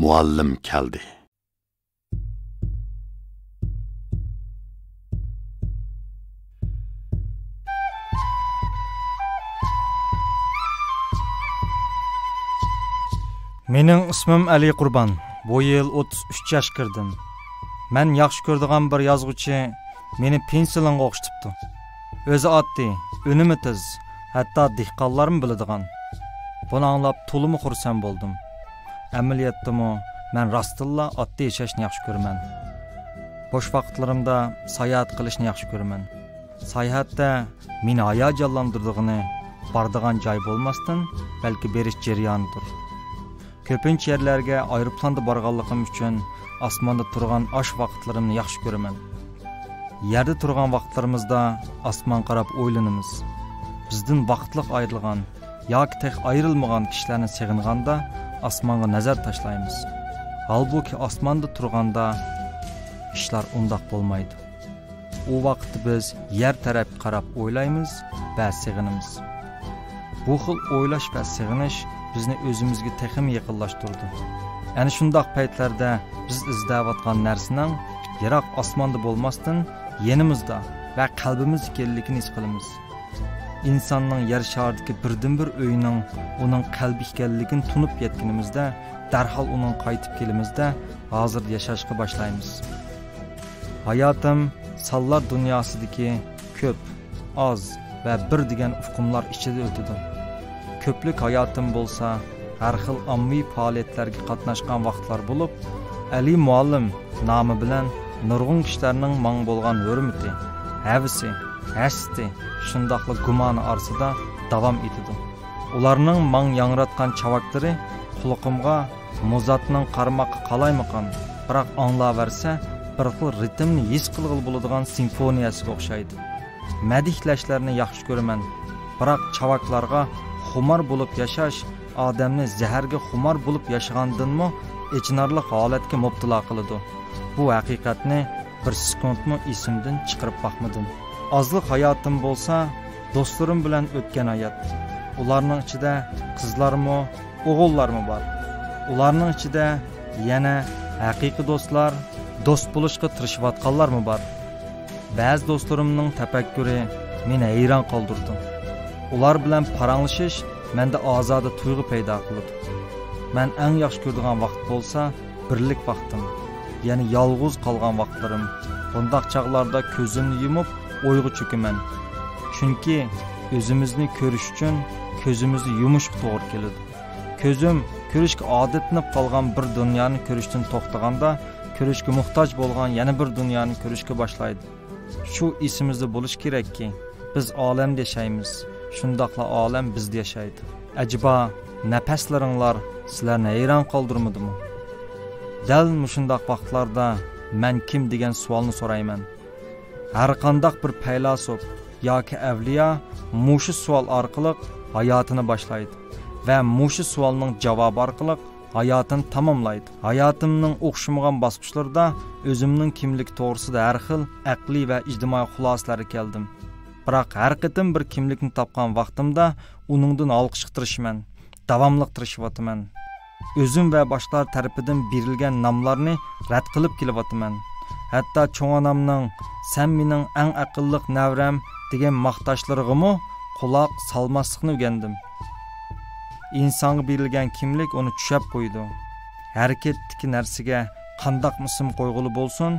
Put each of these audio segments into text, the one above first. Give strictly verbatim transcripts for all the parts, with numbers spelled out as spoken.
مۇئەللىم كەلدى. مېنىڭ ئىسمىم ئەلى قۇربان. بۇ يىل ئوتتۇز ئۈچ ياشقا كىردىم. مەن ياخشى كۆرىدىغان بىر يازغۇچى مېنى پېنسىلىنغا ئوخشىتىپتۇ. ئۆزى ئاددىي، ئۈنۈمى تېز، ھەتتا دېھقانلارمۇ بىلىدىغان. بۇنى ئاڭلاپ تولىمۇ خۇرسەن بولدۇم. ئەمەلىيەتتىمۇ مەن راستتىنلا ئاددىي ياشاشنى ياخشى كۆرىمەن. بوش ۋاقىتلىرىمدا ساياھەت قىلىشنى ياخشى كۆرىمەن. ساياھەتتە مېنى ھاياجانلاندۇرىدىغىنى بارىدىغان جاي بولماستىن، بەلكى بېرىش جەريانىدۇر. كۆپىنچە يەرلەرگە ئايروپىلاندا بارغانلىقىم ئۈچۈن ئاسماندا تۇرغان ئاش ۋاقىتلىرىمنى ياخشى كۆرىمەن. يەردە تۇرغان ۋاقىتلىرىمىزدا ئاسمانغا قاراپ ئويلىنىمىز. بىزدىن ۋاقىتلىق ئايرىلغان ياكى تېخى ئايرىلمىغان كىشىلەرنى سېغىنغاندا ئاسمانغا نەزەر تاشلايمىز. ھالبۇكى ئاسماندا تۇرغاندا ئىشلار ئۇنداق بولمايدۇ. ئۇ ۋاقىتتا بىز يەر تەرەپكە قاراپ ئويلايمىز ۋە سېغىنىمىز. بۇ خىل ئويلاش ۋە سېغىنىش بىزنى ئۆزىمىزگە تېخىمۇ يېقىنلاشتۇرىدۇ. ئەنە شۇنداق پەيتلەردە بىز ئىزدەۋاتقان نەرسىنىڭ يىراق ئاسماندا بولماستىن، يېنىمىزدا ۋە قەلبىمىزدە ئىكەنلىكىنى ھېس قىلىمىز. ئىنساننىڭ يەر شارىدىكى بىردىنبىر ئۆيىنىڭ ئۇنىڭ قەلبى ئىكەنلىكىنى تونۇپ يەتكىنىمىزدە، دەرھال ئۇنىڭغا قايتىپ كېلىمىزدە، ھازىردا ياشاشقا باشلايمىز. ھاياتىم سانلار دۇنياسىدىكى كۆپ، ئاز ۋە بىر دېگەن ئۇقۇملار ئىچىدە ئۆتىدۇ. كۆپلۈك ھاياتىم بولسا ھەر خىل ئاممىۋى پائالىيەتلەرگە قاتناشقان ۋاقىتلار بولۇپ، ئەلى مۇئەللىم نامى بىلەن نۇرغۇن كىشىلەرنىڭ ماڭا بولغان ھۆرمىتى، ھەۋىسى، ھەسىتى، شۇنداقلا گۇمانى ئارىسىدا داۋام ئېتىدۇ. ئۇلارنىڭ ماڭا ياڭراتقان چاۋاكلىرى قۇلىقىمغا مۇزاتنىڭ قارىماققا قالايمىقان، بىراق ئاڭلاۋەرسە بىر خىل رىتىمنى ھېس قىلغىلى بولىدىغان سىمفونىيەسىگە ئوخشايدۇ. مەدھلەشلەرنى ياخشى كۆرىمەن، بىراق چاۋاكلارغا خۇمار بولۇپ ياشاش ئادەمنى زەھەرگە خۇمار بولۇپ ياشىغاندىنمۇ ئېچىنارلىق ھالەتكە مۇپتىلا قىلىدۇ. بۇ ھەقىقەتنى بىر سېكۇنتمۇ ئېسىمدىن چىقىرىپ باقمىدىم. ئازلىق ھاياتىم بولسا دوستلىرىم بىلەن ئۆتكەن ھايات. ئۇلارنىڭ ئىچىدە قىزلارمۇ، ئوغۇللارمۇ بار. ئۇلارنىڭ ئىچىدە يەنە ھەقىقىي دوستلار، دوست بولۇشقا تىرىشىۋاتقانلارمۇ بار. بەزى دوستلىرىمنىڭ تەپەككۇرى مېنى ھەيران قالدۇرىدۇ. ئۇلار بىلەن پاراڭلىشىش مەندە ئازادە تۇيغۇ پەيدا قىلىدۇ. مەن ئەڭ ياخشى كۆرىدىغان ۋاقىت بولسا بىرلىك ۋاقتىم، يەنى يالغۇز قالغان ۋاقىتلىرىم. بۇنداق چاغلاردا كۆزۈمنى يۇمۇپ ئويغا چۆكىمەن. چۈنكى ئۆزىمىزنى كۆرۈش ئۈچۈن كۆزىمىزنى يۇمۇشقا توغرا كېلىدۇ. كۆزۈم كۆرۈشكە ئادەتلىنىپ قالغان بىر دۇنيانى كۆرۈشتىن توختىغاندا، كۆرۈشكە موھتاج بولغان يەنە بىر دۇنيانى كۆرۈشكە باشلايدۇ. شۇ ئېسىمىزدە بولۇشى كېرەككى، بىز ئالەمدە ياشايمىز، شۇنداقلا ئالەم بىزدە ياشايدۇ. ئەجەبا، نەپەسلىرىڭلار سىلەرنى ھەيران قالدۇرمىدىمۇ؟ دەل مۇشۇنداق ۋاقىتلاردا مەن كىم دېگەن سوئالنى سورايمەن. ھەرقانداق بىر پەيلاسوپ ياكى ئەۋلىيا مۇشۇ سوئال ئارقىلىق ھاياتىنى باشلايدۇ ۋە مۇشۇ سوئالنىڭ جاۋابى ئارقىلىق ھاياتىنى تاماملايدۇ. ھاياتىمنىڭ ئوخشىمىغان باسقۇچلىرىدا ئۆزۈمنىڭ كىملىكى توغرىسىدا ھەر خىل ئەقلىي ۋە ئىجتىمائىي خۇلاسىلەرگە كەلدىم. بىراق ھەر قېتىم بىر كىملىكنى تاپقان ۋاقتىمدا ئۇنىڭدىن ھالقىشقا تىرىشىمەن. داۋاملىق تىرىشىۋاتىمەن. ئۆزۈم ۋە باشقىلار تەرىپىدىن بېرىلگەن ناملارنى رەت قىلىپ كېلىۋاتىمەن. ھەتتا چوڭ ئانامنىڭ «سەن مېنىڭ ئەڭ ئەقىللىق نەۋرەم» دېگەن ماختاشلىرىغىمۇ قۇلاق سالماسلىقنى ئۆگەندىم. ئىنسانغا بېرىلگەن كىملىك ئۇنى چۈشەپ قويىدۇ. ھەرىكەتتىكى نەرسىگە قانداقمۇ ئىسىم قويغىلى بولسۇن،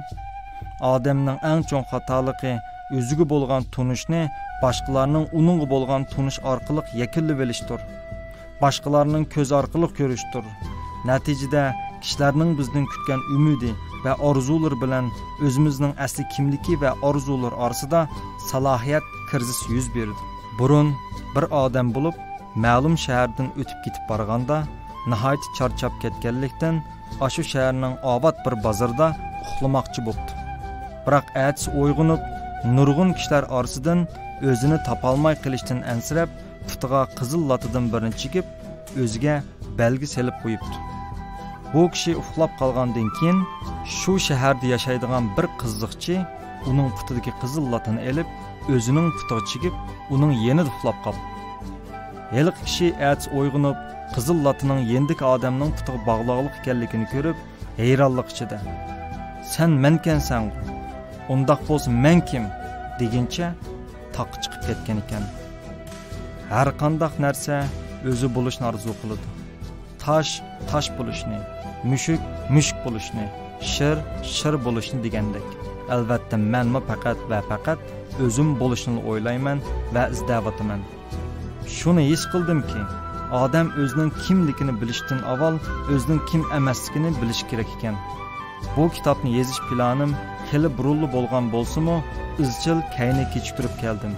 ئادەمنىڭ ئەڭ چوڭ خاتالىقى ئۆزىگە بولغان تونۇشنى باشقىلارنىڭ ئۇنىڭغا بولغان تونۇش ئارقىلىق يەكۈنلىۋېلىشتۇر. باشقىلارنىڭ كۆزى ئارقىلىق كۆرۈشتۇر. نەتىجىدە، كىشىلەرنىڭ بىزدىن كۈتكەن ئۈمىدى ۋە ئارزۇلىرى بىلەن ئۆزىمىزنىڭ ئەسلى كىملىكى ۋە ئارزۇلىرى ئارىسىدا سالاھىيەت كىرىزىسى يۈز بېرىدۇ. بۇرۇن بىر ئادەم بولۇپ، مەلۇم شەھەردىن ئۆتۈپ كېتىپ بارغاندا، ناھايىتى چارچاپ كەتكەنلىكتىن، ئاشۇ شەھەرنىڭ ئاۋات بىر بازىرىدا ئۇخلىماقچى بوپتۇ. بىراق ئەتىسى ئويغىنىپ، نۇرغۇن كىشىلەر ئارىسىدىن ئۆزىنى تاپالماي قېلىشتىن ئەنسىرەپ، پۇتىغا قىزىل لاتىدىن بىرنى چېكىپ، ئۆزىگە بەلگە سېلىپ قويۇپتۇ. بۇ كىشى ئۇخلاپ قالغاندىن كېيىن، شۇ شەھەردە ياشايدىغان بىر قىزىقچى ئۇنىڭ پۇتىدىكى قىزىل لاتىنى ئېلىپ، ئۆزىنىڭ پۇتىغا چىگىپ، ئۇنىڭ يېنىدا ئۇخلاپ قاپتۇ. ھېلىقى كىشى ئەتىسى ئويغىنىپ، قىزىل لاتىنىڭ يېنىدىكى ئادەمنىڭ پۇتىغا باغلاقلىق ئىكەنلىكىنى كۆرۈپ، ھەيرانلىق ئىچىدە، «سەن مەنكەنسەنغۇ؟ ئۇنداق بولسا مەن كىم؟» دېگىنىچە تاغقا چىقىپ كەتكەن ئىكەن. ھەر قانداق نەرسە ئۆزى بولۇشنى ئارزۇ قىلىدۇ. تاش تاش بولۇشنى، مۈشۈك مۈشۈك بولۇشنى، شىر شىر بولۇشنى دېگەندەك. ئەلۋەتتە، مەنمۇ پەقەت ۋە پەقەت ئۆزۈم بولۇشنىلا ئويلايمەن ۋە ئىزدەۋاتىمەن. شۇنى ھېس قىلدىمكى، ئادەم ئۆزىنىڭ كىملىكىنى بىلىشتىن ئاۋۋال ئۆزىنىڭ كىم ئەمەسلىكىنى بىلىشى كېرەك ئىكەن. بۇ كىتابنى يېزىش پىلانىم خېلى بۇرۇنلا بولغان بولسىمۇ، ئىزچىل كەينىگە كېچىكتۈرۈپ كەلدىم.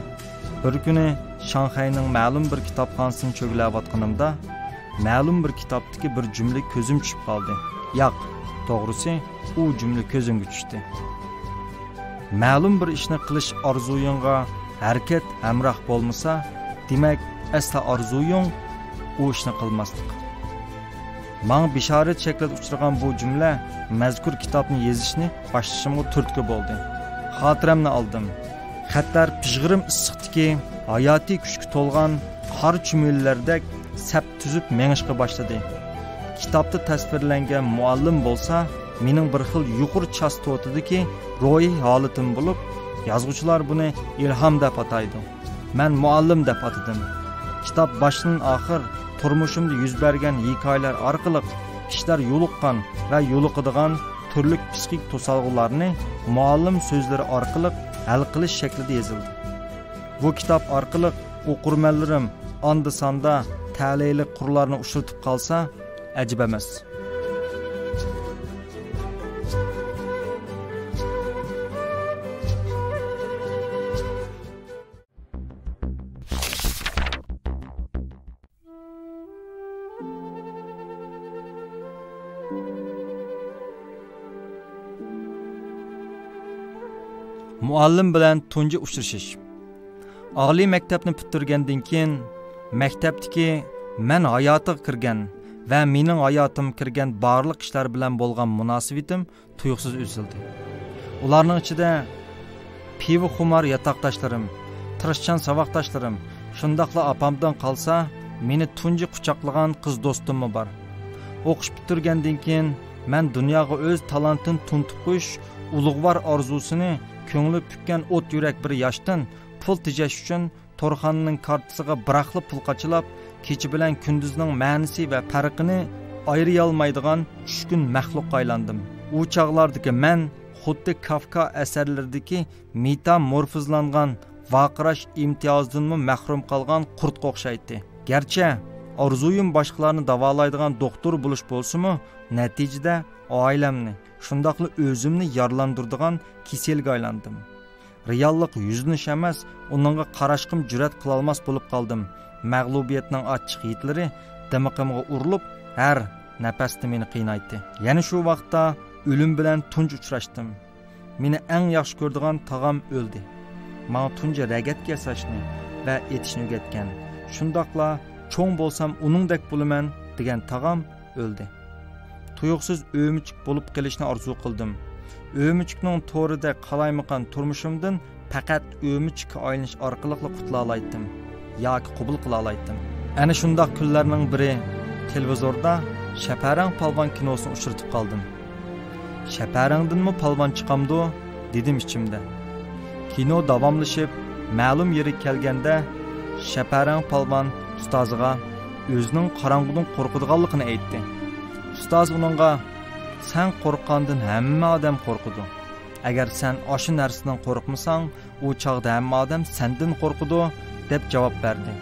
بىر كۈنى شاڭخەينىڭ مەلۇم بىر كىتابخانىسىنى چۆگىلەۋاتقىنىمدا، مەلۇم بىر كىتابتىكى بىر جۈملە كۆزۈم چۈشۈپ قالدى. ياق، توغرىسى، ئۇ جۈملە كۆزۈمگە چۈشتى. مەلۇم بىر ئىشنى قىلىش ئارزۇيۇڭغا ھەرىكەت ھەمراھ بولمىسا، دېمەك، ئەسلى ئارزۇيۇڭ ئۇ ئىشنى قىلماسلىق. ماڭا بېشارەت شەكلىدە ئۇچرىغان بۇ جۈملە مەزكۇر كىتابنى يېزىشنى باشلىشىمغا تۈرتكە بولدى. خاتىرەمنى ئالدىم. خەتلەر پىژغىرىم ئىسسىقتىكى ھاياتىي كۈچكە تولغان قار چۈمۈلىلەردەك سەپ تۈزۈپ مېڭىشقا باشلىدى. كىتابتا تەسۋىرلەنگەن مۇئەللىم بولسا مېنىڭ بىر خىل يۇقىرى چاستوتىدىكى روھىي ھالىتىم بولۇپ، يازغۇچىلار بۇنى ئىلھام دەپ ئاتايدۇ. مەن مۇئەللىم دەپ ئاتىدىم. كىتاب باشتىن ئاخىر تۇرمۇشۇمدا يۈز بەرگەن ھېكايىلەر ئارقىلىق كىشىلەر يولۇققان ۋە يولۇقىدىغان تۈرلۈك پسىخىك توسالغۇلارنى مۇئەللىم سۆزلىرى ئارقىلىق ھەل قىلىش شەكلىدە يېزىلدى. بۇ كىتاب ئارقىلىق ئوقۇرمەنلىرىم ئاندا-ساندا تەلەيلىك قۇرلارنى ئۇچرىتىپ قالسا، ئەجەب ئەمەس. مۇئەللىم بىلەن تۇنجى ئۇچرىشىش. ئالىي مەكتەپنى پۈتتۈرگەندىن كېيىن، مەكتەپتىكى مەن ھاياتىغا كىرگەن ۋە مېنىڭ ھاياتىمغا كىرگەن بارلىق كىشىلەر بىلەن بولغان مۇناسىۋىتىم تۇيۇقسىز ئۈزۈلدى. ئۇلارنىڭ ئىچىدە پىۋىخۇمار ياتاقداشلىرىم، تىرىشچان ساۋاقداشلىرىم، شۇنداقلا ئاپامدىن قالسا مېنى تۇنجى قۇچاقلىغان قىز دوستۇممۇ بار. ئوقۇش پۈتتۈرگەندىن كېيىن مەن دۇنياغا ئۆز تالانتىنى تونۇتۇپ قويۇش ئۇلۇغۋار ئارزۇسىنى كۆڭلى پۈككەن ئوت يۈرەك بىر ياشتىن پۇل تېجەش ئۈچۈن تورخانىنىڭ كارتىسىغا بىراقلا پۇل قاچىلاپ، كېچە بىلەن كۈندۈزنىڭ مەنىسى ۋە پەرقىنى ئايرىيالمايدىغان چۈشكۈن مەخلۇققا ئايلاندىم. ئۇ چاغلاردىكى مەن خۇددى كافكا ئەسەرلىرىدىكى مېتامورفىزلانغان ۋارقىراش ئىمتىيازىدىنمۇ مەھرۇم قالغان قۇرتقا ئوخشايتتى. گەرچە ئارزۇيۇم باشقىلارنى داۋالايدىغان دوختۇر بولۇش بولسىمۇ، نەتىجىدە ئائىلەمنى، شۇنداقلا ئۆزۈمنى يارىلاندۇرىدىغان كېسەلگە ئايلاندىم. رېئاللىققا يۈزلىنىش ئەمەس، ئۇنىڭغا قاراشقىمۇ جۈرئەت قىلالماس بولۇپ قالدىم. مەغلۇبىيەتنىڭ ئاچچىق ھىدلىرى دىمىقىمغا ئۇرۇلۇپ، ھەر نەپەستە مېنى قىينايتتى. يەنە شۇ ۋاقىتتا ئۆلۈم بىلەن تۇنجى ئۇچراشتىم. مېنى ئەڭ ياخشى كۆرىدىغان تاغام ئۆلدى. ماڭا تۇنجى رەگەتكە ياساشنى ۋە ئېتىشنى ئۆگەتكەن، شۇنداقلا چوڭ بولسام ئۇنىڭدەك بولىمەن دېگەن تاغام ئۆلدى. تۇيۇقسىز ئۆمۈچۈك بولۇپ قېلىشنى ئارزۇ قىلدىم. ئۆمۈچۈكنىڭ تورىدەك قالايمىقان تۇرمۇشۇمدىن پەقەت ئۆمۈچۈككە ئايلىنىش ئارقىلىقلا قۇتۇلالايتتىم ياكى قوبۇل قىلالايتتىم. ئەنە شۇنداق كۈنلەرنىڭ بىرى تېلېۋىزوردا شەپەرەڭ پالۋان كىنوسىنى ئۇچرىتىپ قالدىم. «شەپەرەڭدىنمۇ پالۋان چىقامدۇ؟» دېدىم ئىچىمدە. كىنو داۋاملىشىپ، مەلۇم يېرىگە كەلگەندە، شەپەرەڭ پالۋان ئۇستازىغا ئۆزىنىڭ قاراڭغۇدىن قورقىدىغانلىقىنى ئېيتتى. ئۇستاز ئۇنىڭغا، «سەن قورققاندىن ھەممە ئادەم قورقىدۇ. ئەگەر سەن ئاشۇ نەرسىدىن قورقمىساڭ، ئۇ چاغدا ھەممە ئادەم سەندىن قورقىدۇ» دەپ جاۋاب بەردى.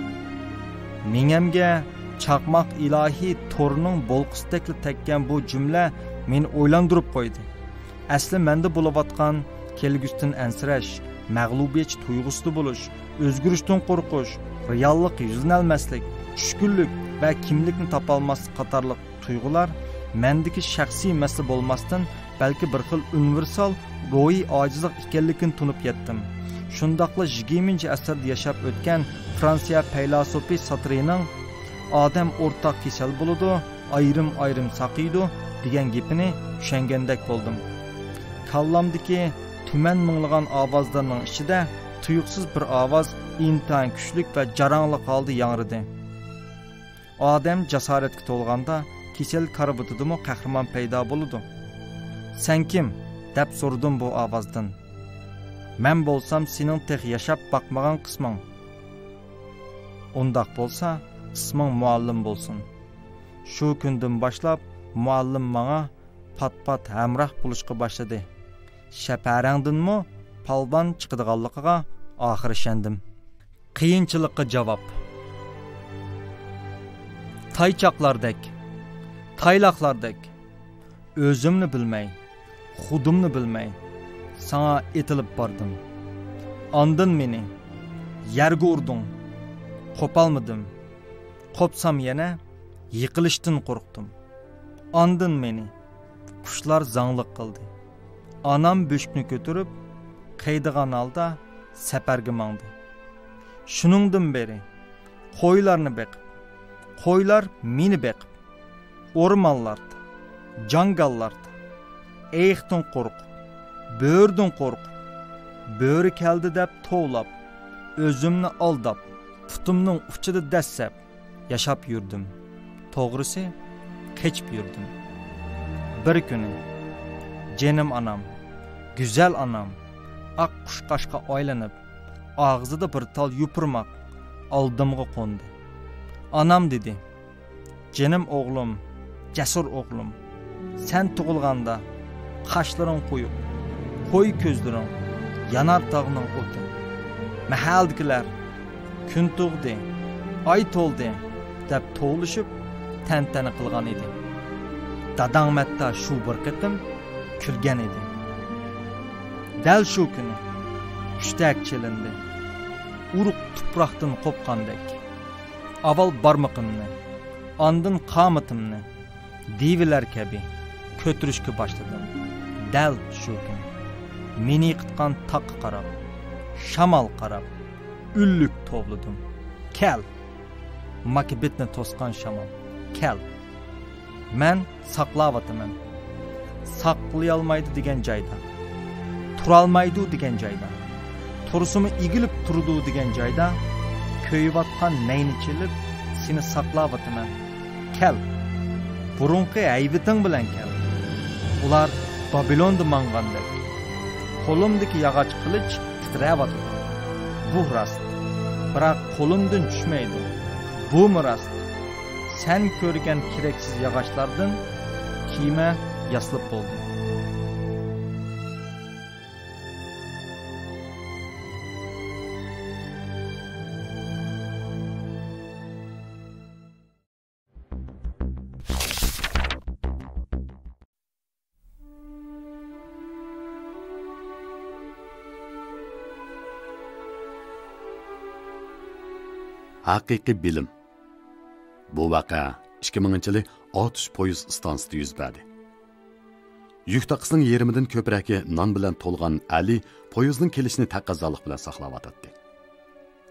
مېڭەمگە چاقماق ئىلاھىي تورىنىڭ بولقىسىدەكلا تەگكەن بۇ جۈملە مېنى ئويلاندۇرۇپ قويدى. ئەسلى مەندە بولۇۋاتقان كەلگۈسىدىن ئەنسىرەش، مەغلۇبىيەتچى تۇيغۇسىدا بولۇش، ئۆزگىرىشتىن قورقۇش، رېئاللىققا يۈزلىنەلمەسلىك، چۈشكۈنلۈك ۋە كىملىكنى تاپالماسلىق قاتارلىق تۇيغۇلار مەندىكى شەخسىي مەسىلە بولماستىن، بەلكى بىر خىل ئۇنىۋېرسال روھىي ئاجىزلىق ئىكەنلىكىنى تونۇپ يەتتىم. شۇنداقلا يىگىرمىنچى ئەسىردە ياشاپ ئۆتكەن فرانسىيە پەيلاسوپى ساترىنىڭ «ئادەم ئورتاق كېسەل بولىدۇ، ئايرىم-ئايرىم ساقىيىدۇ» دېگەن گېپىنى چۈشەنگەندەك بولدۇم. كاللامدىكى تۈمەن مۇڭلىغان ئاۋازلارنىڭ ئىچىدە تۇيۇقسىز بىر ئاۋاز ئىنتايىن كۈچلۈك ۋە جاراڭلىق ھالدا ياڭرىدى. ئادەم جاسارەتكە تولغاندا، كېسەل كارىۋىتىدىمۇ قەھرىمان پەيدا بولىدۇ. «سەن كىم؟» دەپ سورىدىم بۇ ئاۋازدىن. «مەن بولسام سېنىڭ تېخى ياشاپ باقمىغان قىسمىڭ.» «ئۇنداق بولسا، ئىسمىڭ مۇئەللىم بولسۇن.» شۇ كۈندىن باشلاپ مۇئەللىم ماڭا پات-پات ھەمراھ بولۇشقا باشلىدى. شەپەرەڭدىنمۇ پالۋان چىقىدىغانلىقىغا ئاخىر ئىشەندىم. قىيىنچىلىققا جاۋاب. تايچاقلاردەك، تايلاقلاردەك، ئۆزۈمنى بىلمەي، خۇدۇمنى بىلمەي، ساڭا ئېتىلىپ باردىم. ئاندىن مېنى يەرگە ئۇردۇڭ، قوپالمىدىم. قوپسام يەنە يىقىلىشتىن قورقتۇم. ئاندىن مېنى قۇشلار زاڭلىق قىلدى. ئانام بۆشۈكنى كۆتۈرۈپ، قېيىدىغان ھالدا سەپەرگە ماڭدى. شۇنىڭدىن بېرى قويلارنى بېقىپ، قويلار مېنى بېقىپ، ئورمانلاردا، جاڭگاللاردا ئېيىقتىن قورقۇپ، بۆرىدىن قورقۇپ، بۆرە كەلدى دەپ توۋلاپ، ئۆزۈمنى ئالداپ، پۇتۇمنىڭ ئۇچىدا دەسسەپ، ياشاپ يۈردۈم. توغرىسى، قېچىپ يۈردۈم. بىر كۈنى جېنىم ئانام، گۈزەل ئانام، ئاق قۇشقاچقا ئايلىنىپ، ئاغزىدا بىر تال يوپۇرماق ئالدىمغا قوندى. ئانام دېدى: «جېنىم ئوغلۇم، جەسۇر ئوغلۇم، سەن تۇغۇلغاندا قاشلىرىڭ قويۇق، قوي كۆزلىرىڭ، يانار تاغنىڭ ئوتى. مەھەللىدىكىلەر كۈن تۇغدى، ئاي تولدى دەپ توۋلىشىپ تەنتەنە قىلغان ئىدى. داداڭمۇ ھەتتا شۇ بىر قېتىم كۈلگەن ئىدى.» دەل شۇ كۈنى كۈچتەك چېلىندى. ئۇرۇق تۇپراقتىن قوپقاندەك، ئاۋۋال بارمىقىمنى، ئاندىن قامىتىمنى دىۋىلەر كەبى كۆتۈرۈشكە باشلىدىم. دەل شۇ كۈنى مېنى يىقىتقان تاغقا قاراپ، شامالغا قاراپ ئۈنلۈك توۋلىدىم: «كەل! ماكبېتنى توسقان شامال، كەل! مەن ساقلاۋاتىمەن. ساقلىيالمايدۇ دېگەن جايدا، تۇرالمايدۇ دېگەن جايدا، تۇرسىمۇ ئېگىلىپ تۇرىدۇ دېگەن جايدا كۆيۈۋاتقان نەينى چېلىپ سېنى ساقلاۋاتىمەن. كەل! بۇرۇنقى ھەيۋىتىڭ بىلەن كەل! ئۇلار بابىلوندا ماڭغاندەك.» قولۇمدىكى ياغاچ قىلىچ تىترەۋاتىدۇ. بۇ راست. بىراق قولۇمدىن چۈشمەيدۇ. بۇمۇ راست. سەن كۆرگەن كېرەكسىز ياغاچلاردىن كېمە ياسىلىپ بولدى. ھەقىقىي بىلىم. بۇ ۋەقە ئىككى مىڭىنچى يىلى ئاتۇش پويىز ئىستانسىسىدا يۈز بەردى. يۈك تاقىسىنىڭ يېرىمىدىن كۆپرەكى نان بىلەن تولغان ئەلى پويىزنىڭ كېلىشىنى تەقەززالىق بىلەن ساقلاۋاتاتتى.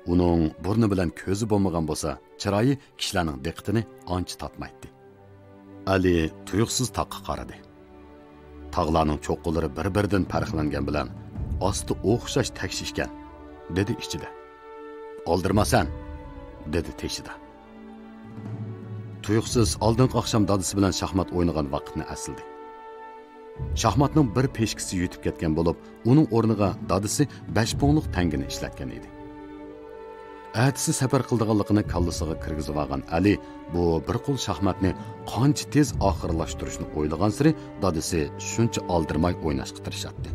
ئۇنىڭ بۇرنى بىلەن كۆزى بولمىغان بولسا، چىرايى كىشىلەرنىڭ دىققىتىنى ئانچە تارتمايتتى. ئەلى تۇيۇقسىز تاغقا قارىدى. تاغلارنىڭ چوققىلىرى بىر-بىرىدىن پەرقلەنگەن بىلەن، ئاستى ئوخشاش تەكشى ئىكەن، دېدى ئىچىدە. «ئالدىرىما سەن!» دېدى تېشىدا. تۇيۇقسىز ئالدىنقى ئاخشام دادىسى بىلەن شاھمات ئوينىغان ۋاقىتنى ئەسلىدى. شاھماتنىڭ بىر پېشكىسى يۈتۈپ كەتكەن بولۇپ، ئۇنىڭ ئورنىغا دادىسى بەش پۇڭلۇق تەڭگىنى ئىشلەتكەن ئىدى. ئەتىسى سەپەر قىلىدىغانلىقىنى كاللىسىغا كىرگۈزۈۋالغان ئەلى بۇ بىر قول شاھماتنى قانچە تېز ئاخىرلاشتۇرۇشنى ئويلىغانسېرى، دادىسى شۇنچە ئالدىرىماي ئويناشقا تىرىشاتتى.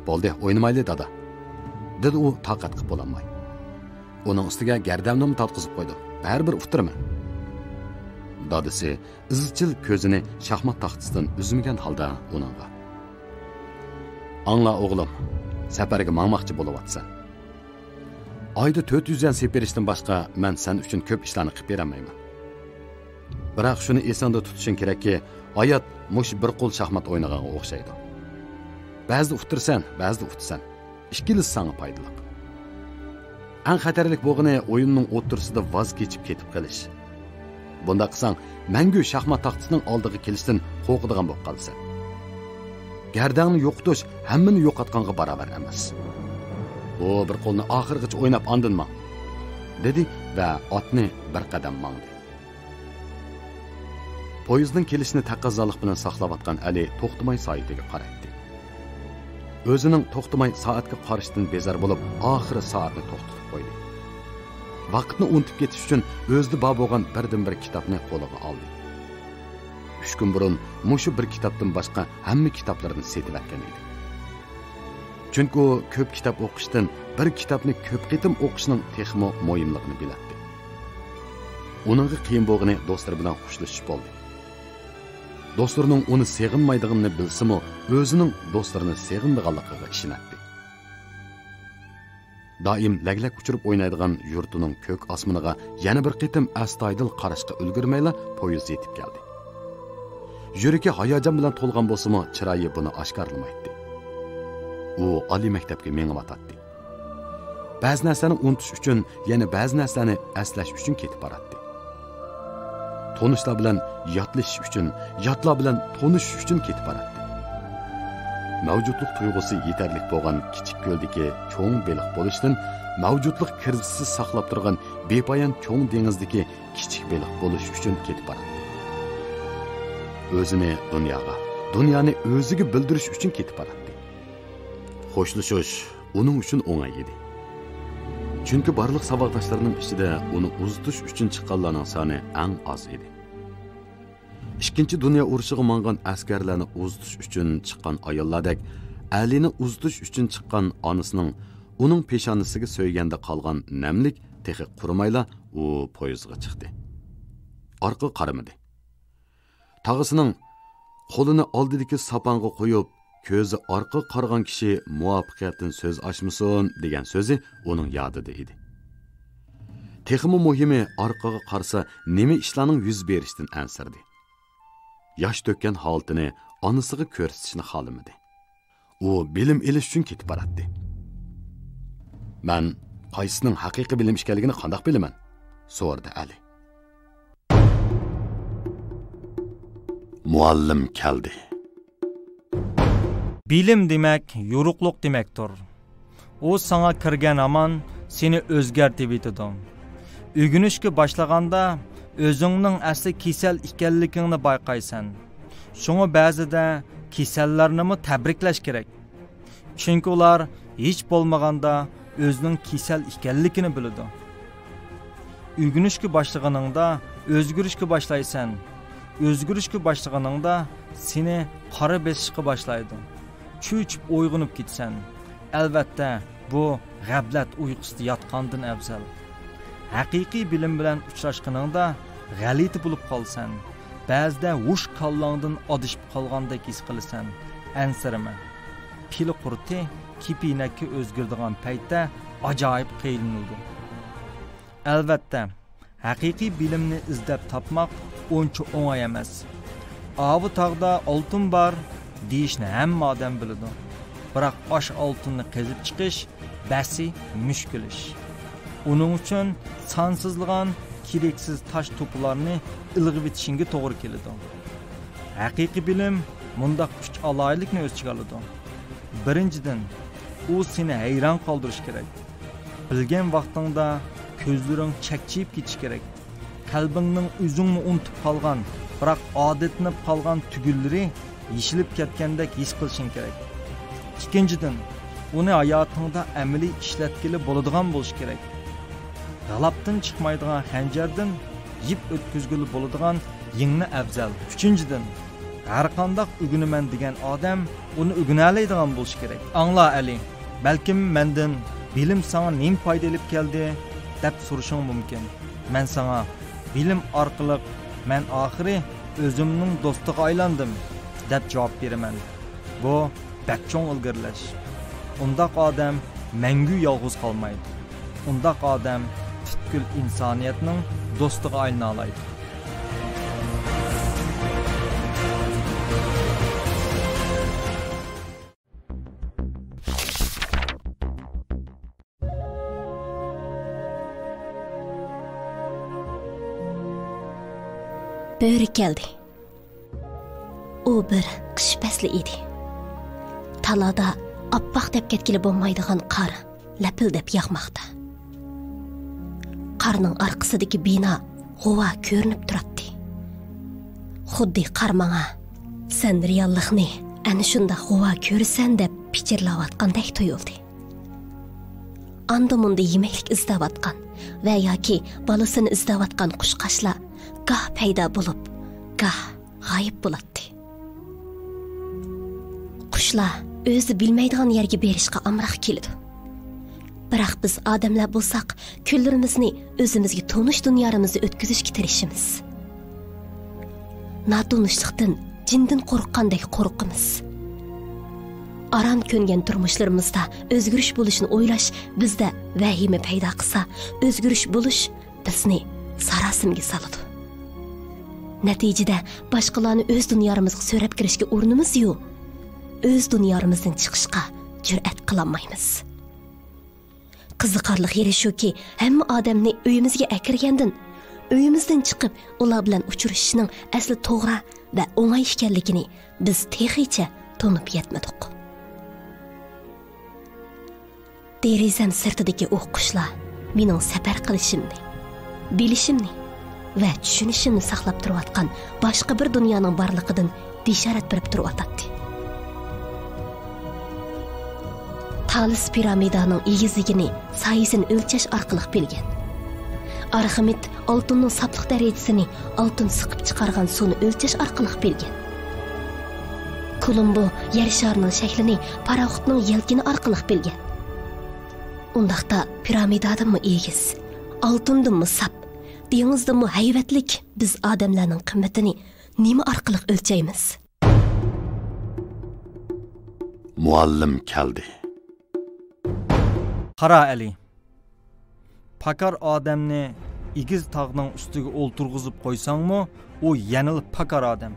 «بولدى، ئوينىمايلى، دادا!» دېدى ئۇ تاقەت قىلىپ بولالماي. ئۇنىڭ ئۈستىگە گەردەمنىمۇ تارتقۇزۇپ قويدۇم. بەرىبىر ئۇتتۇرىمەن. دادىسى ئىزچىل كۆزىنى شاھمات تاختىسىدىن ئۈزمىگەن ھالدا ئۇنىڭغا: «ئاڭلا ئوغلۇم، سەپەرگە ماڭماقچى بولۇۋاتىسەن. ئايدا تۆت يۈز يۈەن سېپىرىشتىن باشقا مەن سەن ئۈچۈن كۆپ ئىشلارنى قىلىپ بېرەلمەيمەن. بىراق شۇنى ئېسىڭدە تۇتۇشۇڭ كېرەككى، ھايات مۇشۇ بىر قول شاھمات ئوينىغانغا ئوخشايدۇ. بەزىدە ئۇتتۇرىسەن، بەزىدە ئۇتىسەن. ئىككىلىسى ساڭا پايدىلىق. ئەڭ خەتەرلىك بولغىنى ئويۇننىڭ ئوتتۇرىسىدا ۋاز كېچىپ كېتىپ قېلىش. بۇنداق قىلساڭ، مەڭگۈ شاھمات تاختىسىنىڭ ئالدىغا كېلىشتىن قورقىدىغان بولۇپ قالىسەن. گەردەڭنى يوقىتىش ھەممىنى يوقاتقانغا باراۋەر ئەمەس. بۇ بىر قولنى ئاخىرغىچە ئويناپ ئاندىن ماڭ.» دېدى ۋە ئاتنى بىر قەدەم ماڭدى. پويىزنىڭ كېلىشىنى تەقەززالىق بىلەن ساقلاۋاتقان ئەلى توختىماي سائىتىگە قارايتتى. ئۆزىنىڭ توختىماي سائەتكە قارىشىدىن بىزار بولۇپ، ئاخىرى سائەتنى توختىتىپ قويدى. ۋاقىتنى ئۇنتۇپ كېتىش ئۈچۈن ئۆزىدە بار بولغان بىردىنبىر كىتابنى قولىغا ئالدى. ئۈچ كۈن بۇرۇن مۇشۇ بىر كىتابتىن باشقا ھەممە كىتابلىرىنى سېتىۋەتكەن ئىدى. چۈنكى ئۇ كۆپ كىتاب ئوقۇشتىن بىر كىتابنى كۆپ قېتىم ئوقۇشنىڭ تېخىمۇ مۇھىملىقىنى بىلەتتى. ئۇنىڭغا قىيىن بولغىنى دوستلىرى بىلەن خوشلىشىش بولدى. دوستلىرىنىڭ ئۇنى سېغىنمايدىغىنىنى بىلسىمۇ، ئۆزىنىڭ دوستلىرىنى سېغىنىدىغانلىقىغا ئىشىنەتتى. دائىم لەگلەك ئۇچۇرۇپ ئوينايدىغان يۇرتىنىڭ كۆك ئاسمىنىغا يەنە بىر قېتىم ئەستايىدىل قاراشقا ئۈلگۈرمەيلا پويىز يېتىپ كەلدى. يۈرىكى ھاياجان بىلەن تولغان بولسىمۇ، چىرايى بۇنى ئاشكارىلىمايتتى. ئۇ ئالىي مەكتەپكە مېڭىۋاتاتتى. بەزى نەرسىلەرنى ئۇنتۇش ئۈچۈن، يەنە بەزى نەرسىلەرنى ئەسلەش ئۈچۈن كېتىپ باراتتى. تونۇشلار بىلەن ياتلىشىش ئۈچۈن، ياتلار بىلەن تونۇشۇش ئۈچۈن كېتىپ باراتتى. مەۋجۇتلۇق تۇيغۇسى يېتەرلىك بولغان كىچىك كۆلدىكى چوڭ بېلىق بولۇشتىن، مەۋجۇتلۇق كىرىزىسسىز ساقلاپ تۇرغان بىپايان چوڭ دېڭىزدىكى كىچىك بېلىق بولۇش ئۈچۈن كېتىپ باراتتى. ئۆزىنى دۇنياغا، دۇنيانى ئۆزىگە بىلدۈرۈش ئۈچۈن كېتىپ باراتتى. خوشلىشىش ئۇنىڭ ئۈچۈن ئوڭاي ئىدى. چۈنكى بارلىق ساۋاقداشلىرىنىڭ ئىچىدە ئۇنى ئۇزىتىش ئۈچۈن چىققانلارنىڭ سانى ئەڭ ئاز ئىدى. ئىككىنچى دۇنيا ئۇرۇشىغا ماڭغان ئەسكەرلەرنى ئۇزىتىش ئۈچۈن چىققان ئاياللاردەك، ئەلىنى ئۇزىتىش ئۈچۈن چىققان ئانىسىنىڭ ئۇنىڭ پېشانىسىگە سۆيگەندە قالغان نەملىك تېخى قۇرۇمايلا، ئۇ پويىزغا چىقتى. ئارقىغا قارىمىدى. تاغىسىنىڭ «قولىنى ئالدىدىكى ساپانغا قويۇپ، كۆزى ئارقىغا قارىغان كىشى مۇۋەپپەقىيەتتىن سۆز ئاچمىسۇن» دېگەن سۆزى ئۇنىڭ يادىدا ئىدى. تېخىمۇ مۇھىمى، ئارقىغا قارىسا نېمە ئىشلارنىڭ يۈز بېرىشىدىن ئەنسىرىدى. ياش تۆككەن ھالىتىنى ئانىسىغا كۆرسىتىشنى خالىمىدى. ئۇ بىلىم ئېلىش ئۈچۈن كېتىپ باراتتى. «مەن قايسىنىڭ ھەقىقىي بىلىم ئىكەنلىكىنى قانداق بىلىمەن؟» سورىدى ئەلى. مۇئەللىم كەلدى. بىلىم دېمەك، يورۇقلۇق دېمەكتۇر. ئۇ ساڭا كىرگەن ھامان سېنى ئۆزگەرتىۋېتىدۇ. ئۆگىنىشكە باشلىغاندا ئۆزۈڭنىڭ ئەسلى كېسەل ئىكەنلىكىڭنى بايقايسەن. شۇڭا بەزىدە كېسەللەرنىمۇ تەبرىكلەش كېرەك. چۈنكى ئۇلار ھېچ بولمىغاندا ئۆزىنىڭ كېسەل ئىكەنلىكىنى بىلىدۇ. ئۆگىنىشكە باشلىغىنىڭدا ئۆزگىرىشكە باشلايسەن. ئۆزگىرىشكە باشلىغىنىڭدا سېنى قارا بېسىشقا باشلايدۇ. چۆچۈپ ئويغىنىپ كېتىسەن. ئەلۋەتتە، بۇ غەپلەت ئۇيقۇسىدا ياتقاندىن ئەۋزەل. ھەقىقىي بىلىم بىلەن ئۇچراشقىنىڭدا غەلىتە بولۇپ قالىسەن. بەزىدە ھوش كاللاڭدىن ئادىشىپ قالغاندەك ھېس قىلىسەن. ئەنسىرىمە. پىلە قۇرتى كېپىنەككە ئۆزگىرىدىغان پەيتتە ئاجايىپ قىينىلىدۇ. ئەلۋەتتە، ھەقىقىي بىلىمنى ئىزدەپ تاپماق ئۇنچە ئوڭاي ئەمەس. «ئاۋۇ تاغدا ئالتۇن بار» دېيىشنى ھەممە ئادەم بىلىدۇ. بىراق ئاش ئالتۇننى قېزىپ چىقىش بەسى مۈشكۈل ئىش. ئۇنىڭ ئۈچۈن سانسىزلىغان كېرەكسىز تاش توپىلارنى ئىلغىۋېتىشىڭگە توغرا كېلىدۇ. ھەقىقىي بىلىم مۇنداق ئۈچ ئالاھىدىلىكنى ئۆز ئىچىگە ئالىدۇ. بىرىنچىدىن، ئۇ سېنى ھەيران قالدۇرۇشى كېرەك. بىلگەن ۋاقتىڭدا كۆزلىرىڭ چەكچىيىپ كېتىشى كېرەك. قەلبىڭنىڭ ئۆزۈڭمۇ ئۇنتۇپ قالغان، بىراق ئادەتلىنىپ قالغان تۈگۈنلىرى يېشىلىپ كەتكەندەك ھېس قىلىشىڭ كېرەك. ئىككىنچىدىن، ئۇنى ھاياتىڭدا ئەمەلىي ئىشلەتكىلى بولىدىغان بولۇشى كېرەك. غالاپتىن چىقمايدىغان خەنجەردىن يىپ ئۆتكۈزگىلى بولىدىغان يىڭنە ئەۋزەل. ئۈچىنچىدىن، ھەرقانداق ئۆگىنىمەن دېگەن ئادەم ئۇنى ئۆگىنەلەيدىغان بولۇشى كېرەك. ئاڭلا، ئەلى، بەلكىم مەندىن «بىلىم ساڭا نېمە پايدا ئېلىپ كەلدى؟» دەپ سورىشىڭ مۇمكىن. مەن ساڭا «بىلىم ئارقىلىق مەن ئاخىرى ئۆزۈمنىڭ دوستىغا ئايلاندىم» دەپ جاۋاب بېرىمەن. بۇ بەك چوڭ ئىلگىرىلەش. ئۇنداق ئادەم مەڭگۈ يالغۇز قالمايدۇ. ئۇنداق ئادەم پۈتكۈل ئىنسانىيەتنىڭ دوستىغا ئايلىنالايدۇ. بۆرە كەلدى. ئۇ بىر قىش پەسلى ئىدى. تالادا ئاپئاق دەپ كەتكىلى بولمايدىغان قار لەپىلدەپ ياغماقتا. قارنىڭ ئارقىسىدىكى بىنا غۇۋا كۆرۈنۈپ تۇراتتى. خۇددى قار ماڭا، سەن رېئاللىقنى ئەنە شۇنداق غۇۋا كۆرىسەن دەپ پىچىرلاۋاتقاندەك تۇيۇلدى. ئاندا-مۇندا يېمەكلىك ئىزدەۋاتقان ۋە ياكى بالىسىنى ئىزدەۋاتقان قۇشقاچلار گاھ پەيدا بولۇپ، گاھ غايىب بولاتتى. قۇشلار ئۆزى بىلمەيدىغان يەرگە بېرىشقا ئامراق كېلىدۇ. بىراق بىز ئادەملەر بولساق، كۈنلىرىمىزنى ئۆزىمىزگە تونۇش دۇنيامىزدا ئۆتكۈزۈشكە تىرىشىمىز. ناتونۇشلۇقتىن جىندىن قورققاندەك قورقىمىز. ئاران كۆنگەن تۇرمۇشلىرىمىزدا ئۆزگىرىش بولۇشىنى ئويلاش بىزدە ۋەھىمە پەيدا قىلسا، ئۆزگىرىش بولۇش بىزنى ساراسىمىگە سالىدۇ. نەتىجىدە باشقىلارنى ئۆز دۇنيارىمىزغا سۆرەپ كىرىشكە ئۇرۇنىمىز-يۇ، ئۆز دۇنيارىمىزدىن چىقىشقا جۈرئەت قىلالمايمىز. قىزىقارلىق يېرى شۇكى، ھەممە ئادەمنى ئۆيىمىزگە ئەكىرگەندىن، ئۆيىمىزدىن چىقىپ ئۇلار بىلەن ئۇچرىشىشنىڭ ئەسلى توغرا ۋە ئوڭاي ئىكەنلىكىنى بىز تېخىچە تونۇپ يەتمىدۇق. دېرىزەم سىرتىدىكى ئۇ قۇشلار مېنىڭ سەپەر قىلىشىمنى، بىلىشىمنى ۋە چۈشىنىشىمنى ساقلاپ تۇرۇۋاتقان باشقا بىر دۇنيانىڭ بارلىقىدىن بېشارەت بېرىپ تۇرۇۋاتاتتى. تالىس پىرامىدانىڭ ئېگىزلىكىنى سايىسىنى ئۆلچەش ئارقىلىق بىلگەن. ئارخىمېد ئالتۇننىڭ ساپلىق دەرىجىسىنى ئالتۇن سىقىپ چىقارغان سۇنى ئۆلچەش ئارقىلىق بىلگەن. كولومبو يەر شارىنىڭ شەكلىنى پاراخوتنىڭ يەلكىنى ئارقىلىق بىلگەن. ئۇنداقتا پىرامىدادىنمۇ ئېگىز، ئالتۇندىنمۇ ساپ، دېڭىزدىنمۇ ھەيۋەتلىك بىز ئادەملەرنىڭ قىممىتىنى نېمە ئارقىلىق ئۆلچەيمىز؟ مۇئەللىم كەلدى. قارا ئەلى. پاكار ئادەمنى ئېگىز تاغنىڭ ئۈستىگە ئولتۇرغۇزۇپ قويساڭمۇ، ئۇ يەنىلا پاكار ئادەم.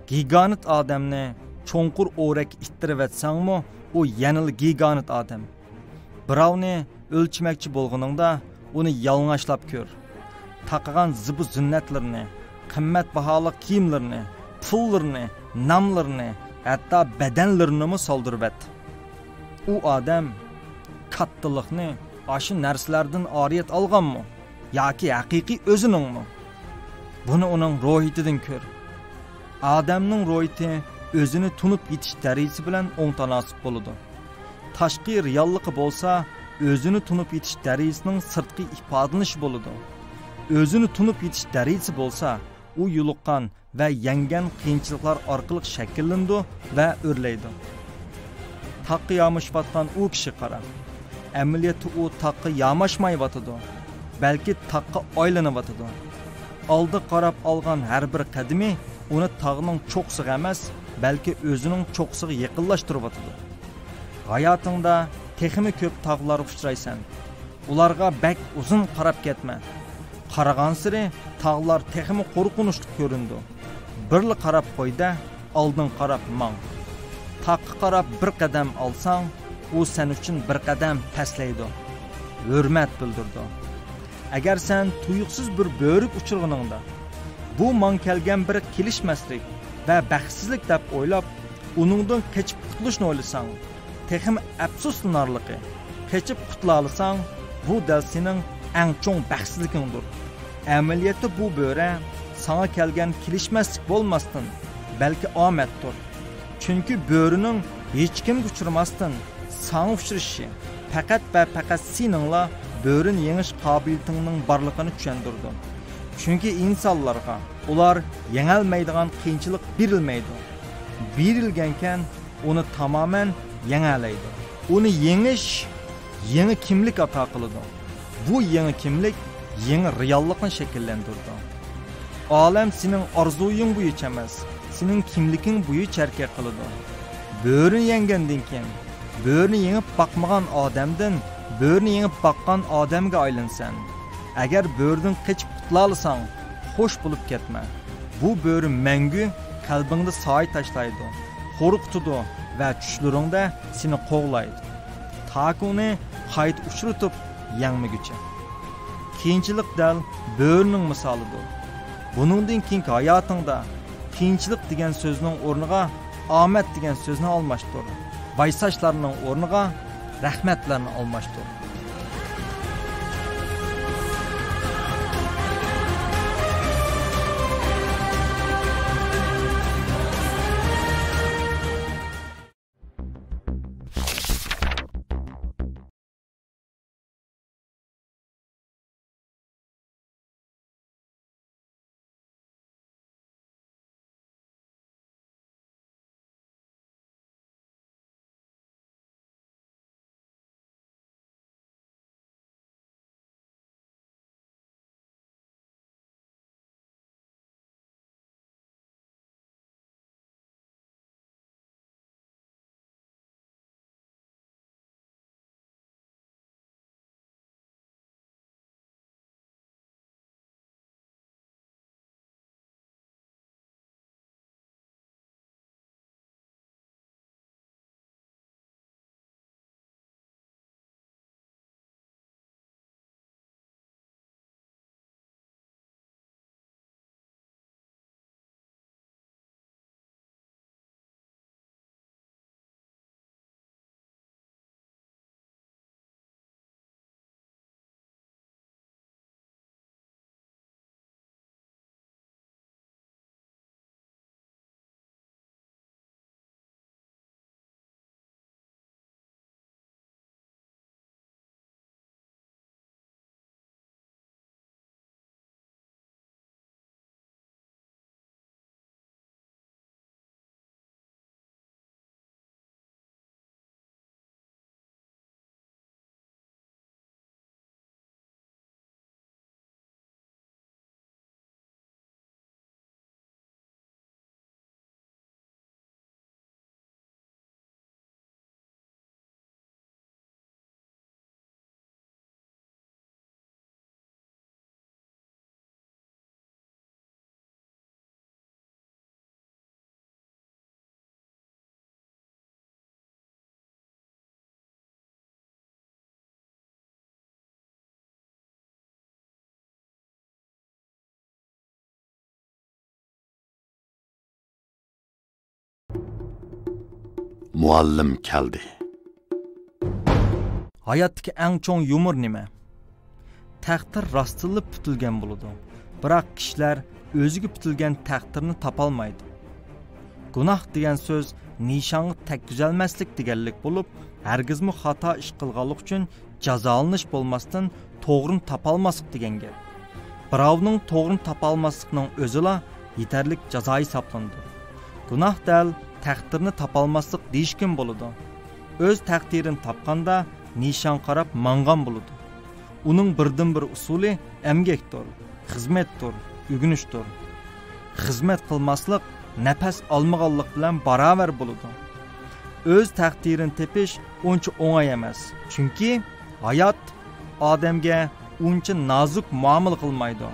گىگانت ئادەمنى چوڭقۇر ئورەككە ئىتتىرىۋەتسەڭمۇ، ئۇ يەنىلا گىگانت ئادەم. بىراۋنى ئۆلچىمەكچى بولغىنىڭدا، ئۇنى يالىڭاچلاپ كۆر. تاقىغان زىبۇ زىننەتلىرىنى، قىممەت باھالىق كىيىملىرىنى، پۇللىرىنى، ناملىرىنى، ھەتتا بەدەنلىرىنىمۇ سالدۇرۇۋەت. ئۇ ئادەم كاتتىلىقنى ئاشۇ نەرسىلەردىن ئارىيەت ئالغانمۇ ياكى ھەقىقىي ئۆزىنىڭمۇ؟ بۇنى ئۇنىڭ روھىيىتىدىن كۆر. ئادەمنىڭ روھىيىتى ئۆزىنى تونۇپ يېتىش دەرىجىسى بىلەن ئوڭ تاناسىپ بولىدۇ. تاشقى رېئاللىقى بولسا ئۆزىنى تونۇپ يېتىش دەرىجىسىنىڭ سىرتقى ئىپادىلىنىشى بولىدۇ. ئۆزىنى تونۇپ يېتىش دەرىجىسى بولسا ئۇ يولۇققان ۋە يەڭگەن قىيىنچىلىقلار ئارقىلىق شەكىللىنىدۇ ۋە ئۆرلەيدۇ. تاغقا يامىشىۋاتقان ئۇ كىشىگە قارا. ئەمەلىيەتتە ئۇ تاغقا ياماشمايۋاتىدۇ، بەلكى تاغقا ئايلىنىۋاتىدۇ. ئالدىغا قاراپ ئالغان ھەر بىر قەدىمى ئۇنى تاغنىڭ چوققىسىغا ئەمەس، بەلكى ئۆزىنىڭ چوققىسىغا يېقىنلاشتۇرۇۋاتىدۇ. ھاياتىڭدا تېخىمۇ كۆپ تاغلارغا ئۇچرايسەن. ئۇلارغا بەك ئۇزۇن قاراپ كەتمە. قارىغانسېرى تاغلار تېخىمۇ قورقۇنچلۇق كۆرۈنىدۇ. بىرلا قاراپ قوي-دە، ئالدىڭغا قاراپ ماڭ. تاغقا قاراپ بىر قەدەم ئالساڭ، ئۇ سەن ئۈچۈن بىر قەدەم پەسلەيدۇ، ھۆرمەت بىلدۈرىدۇ. ئەگەر سەن تۇيۇقسىز بىر بۆرىگە ئۇچرىغىنىڭدا، بۇ ماڭا كەلگەن بىر كېلىشمەسلىك ۋە بەختسىزلىك دەپ ئويلاپ، ئۇنىڭدىن قېچىپ قۇتۇلۇشنى ئويلىساڭ، تېخىمۇ ئەپسۇسلىنارلىقى، قېچىپ قۇتۇلالىساڭ، بۇ دەل سېنىڭ ئەڭ چوڭ بەختسىزلىكىڭدۇر. ئەمەلىيەتتە بۇ بۆرە ساڭا كەلگەن كېلىشمەسلىك بولماستىن، بەلكى ئامەتتۇر. چۈنكى بۆرىنىڭ ھېچكىمگە ئۇچرىماستىن ساڭا ئۇچرىشىشى پەقەت ۋە پەقەت سېنىڭلا بۆرىنى يېڭىش قابىلىيىتىڭنىڭ بارلىقىنى چۈشەندۈرىدۇ. چۈنكى ئىنسانلارغا ئۇلار يېڭەلمەيدىغان قىيىنچىلىق بېرىلمەيدۇ. بېرىلگەنكەن، ئۇنى تامامەن يېڭەلەيدۇ. ئۇنى يېڭىش يېڭى كىملىك ئاتا قىلىدۇ. بۇ يېڭى كىملىك يېڭى رېئاللىقنى شەكىللەندۈرىدۇ. ئالەم سېنىڭ ئارزۇيۇڭ بويىچە ئەمەس، سېنىڭ كىملىكىڭ بويىچە ھەرىكەت قىلىدۇ. بۆرىنى يەڭگەندىن كېيىن، بۆرىنى يېڭىپ باقمىغان ئادەمدىن بۆرىنى يېڭىپ باققان ئادەمگە ئايلىنىسەن. ئەگەر بۆرىدىن قېچىپ قۇتۇلالىساڭ، خوش بولۇپ كەتمە. بۇ بۆرە مەڭگۈ قەلبىڭدە سايە تاشلايدۇ، قورقۇتىدۇ ۋە چۈشلىرىڭدە سېنى قوغلايدۇ، تاكى ئۇنى قايتا ئۇچرىتىپ يەڭمىگۈچە. قىيىنچىلىق دەل بۆرىنىڭ مىسالىدۇر. بۇنىڭدىن كېيىنكى ھاياتىڭدا قىيىنچىلىق دېگەن سۆزنىڭ ئورنىغا ئامەت دېگەن سۆزنى ئالماشتۇر. ۋايساشلارنىڭ ئورنىغا رەھمەتلەرنى ئالماشتۇر. مۇئەللىم كەلدى. ھاياتتىكى ئەڭ چوڭ يۇمۇر نېمە؟ تەقدىر راستتىنلا پۈتۈلگەن بولىدۇ. بىراق كىشىلەر ئۆزىگە پۈتۈلگەن تەقدىرنى تاپالمايدۇ. گۇناھ دېگەن سۆز نىشانغا تەگكۈزەلمەسلىك دېگەنلىك بولۇپ، ھەرگىزمۇ خاتا ئىش قىلغانلىق ئۈچۈن جازالىنىش بولماستىن، توغرىنى تاپالماسلىق دېگەن گەپ. بىراۋنىڭ توغرىنى تاپالماسلىقنىڭ ئۆزىلا يېتەرلىك جازا ھېسابلىنىدۇ. گۇناھ دەل تەقدىرنى تاپالماسلىق دېيىشكىمۇ بولىدۇ. ئۆز تەقدىرىنى تاپقاندا نىشانغا قاراپ ماڭغان بولىدۇ. ئۇنىڭ بىردىنبىر ئۇسۇلى ئەمگەكتۇر، خىزمەتتۇر، ئۆگىنىشتۇر. خىزمەت قىلماسلىق نەپەس ئالمىغانلىق بىلەن باراۋەر بولىدۇ. ئۆز تەقدىرىنى تېپىش ئۇنچە ئوڭاي ئەمەس، چۈنكى ھايات ئادەمگە ئۇنچە نازۇك مۇئامىلە قىلمايدۇ.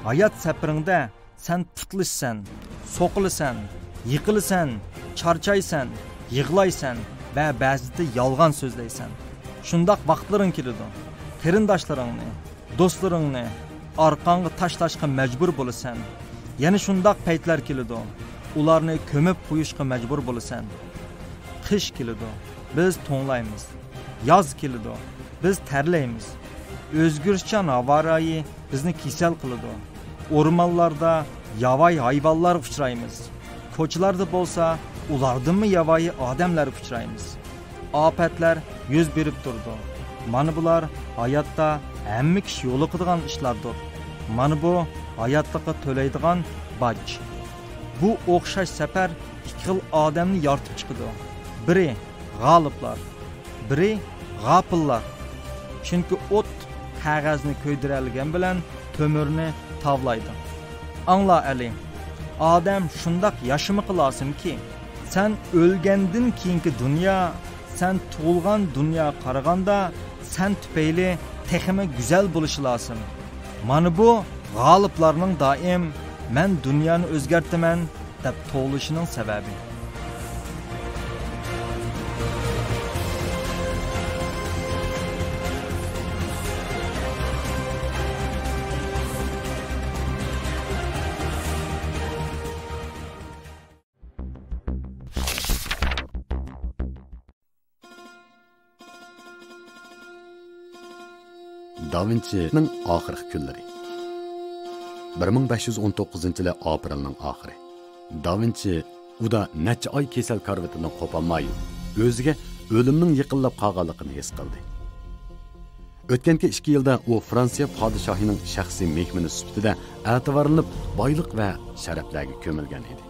ھايات سەپىرىڭدە سەن پۇتلىشىسەن، سوقۇلىسەن، يىقىلىسەن، چارچايسەن، يىغلايسەن ۋە بەزىدە يالغان سۆزلەيسەن. شۇنداق ۋاقىتلىرىڭ كېلىدۇ. قېرىنداشلىرىڭنى، دوستلىرىڭنى ئارقاڭغا تاشلاشقا مەجبۇر بولىسەن. يەنە شۇنداق پەيتلەر كېلىدۇ، ئۇلارنى كۆمۈپ قويۇشقا مەجبۇر بولىسەن. قىش كېلىدۇ، بىز توڭلايمىز. ياز كېلىدۇ، بىز تەرلەيمىز. ئۆزگىرىشچان ھاۋا رايى بىزنى كېسەل قىلىدۇ. ئورمانلاردا ياۋايى ھايۋانلارغا ئۇچرايمىز. كوچىلاردا بولسا ئۇلاردىنمۇ ياۋايى ئادەملەرگە ئۇچرايمىز. ئاپەتلەر يۈز بېرىپ تۇرىدۇ. مانا بۇلار ھاياتتا ھەممە كىشى يولۇقىدىغان ئىشلاردۇر. مانا بۇ ھاياتلىققا تۆلەيدىغان باج. بۇ ئوخشاش سەپەر ئىككى خىل ئادەمنى يارىتىپ چىقىدۇ. بىرى غالىپلار، بىرى غاپىللار. چۈنكى ئوت قەغەزنى كۆيدۈرەلىگەن بىلەن تۆمۈرنى تاۋلايدۇ. ئاڭلا، ئەلى، ئادەم شۇنداق ياشىمىقى لازىمكى، سەن ئۆلگەندىن كېيىنكى دۇنيا سەن تۇغۇلغان دۇنياغا قارىغاندا سەن تۈپەيلى تېخىمۇ گۈزەل بولۇشى لازىم. مانا بۇ غالىپلارنىڭ دائىم «مەن دۇنيانى ئۆزگەرتىمەن» دەپ توۋلىشىنىڭ سەۋەبى. داۋىنچىنىڭ ئاخىرقى كۈنلىرى. بىر مىڭ بەش يۈز ئون توققۇزىنچى يىلى ئاپرېلنىڭ ئاخىرى. داۋىنچى ئۇدا نەچچە ئاي كېسەل كارىۋىتىدىن قوپالماي، ئۆزىگە ئۆلۈمنىڭ يېقىنلاپ قالغانلىقىنى ھېس قىلدى. ئۆتكەنكى ئىككى يىلدا ئۇ فرانسىيە پادىشاھىنىڭ شەخسىي مېھمىنى سۈپىتىدە ئەتىۋارلىنىپ، بايلىق ۋە شەرەپلەرگە كۆمۈلگەن ئىدى.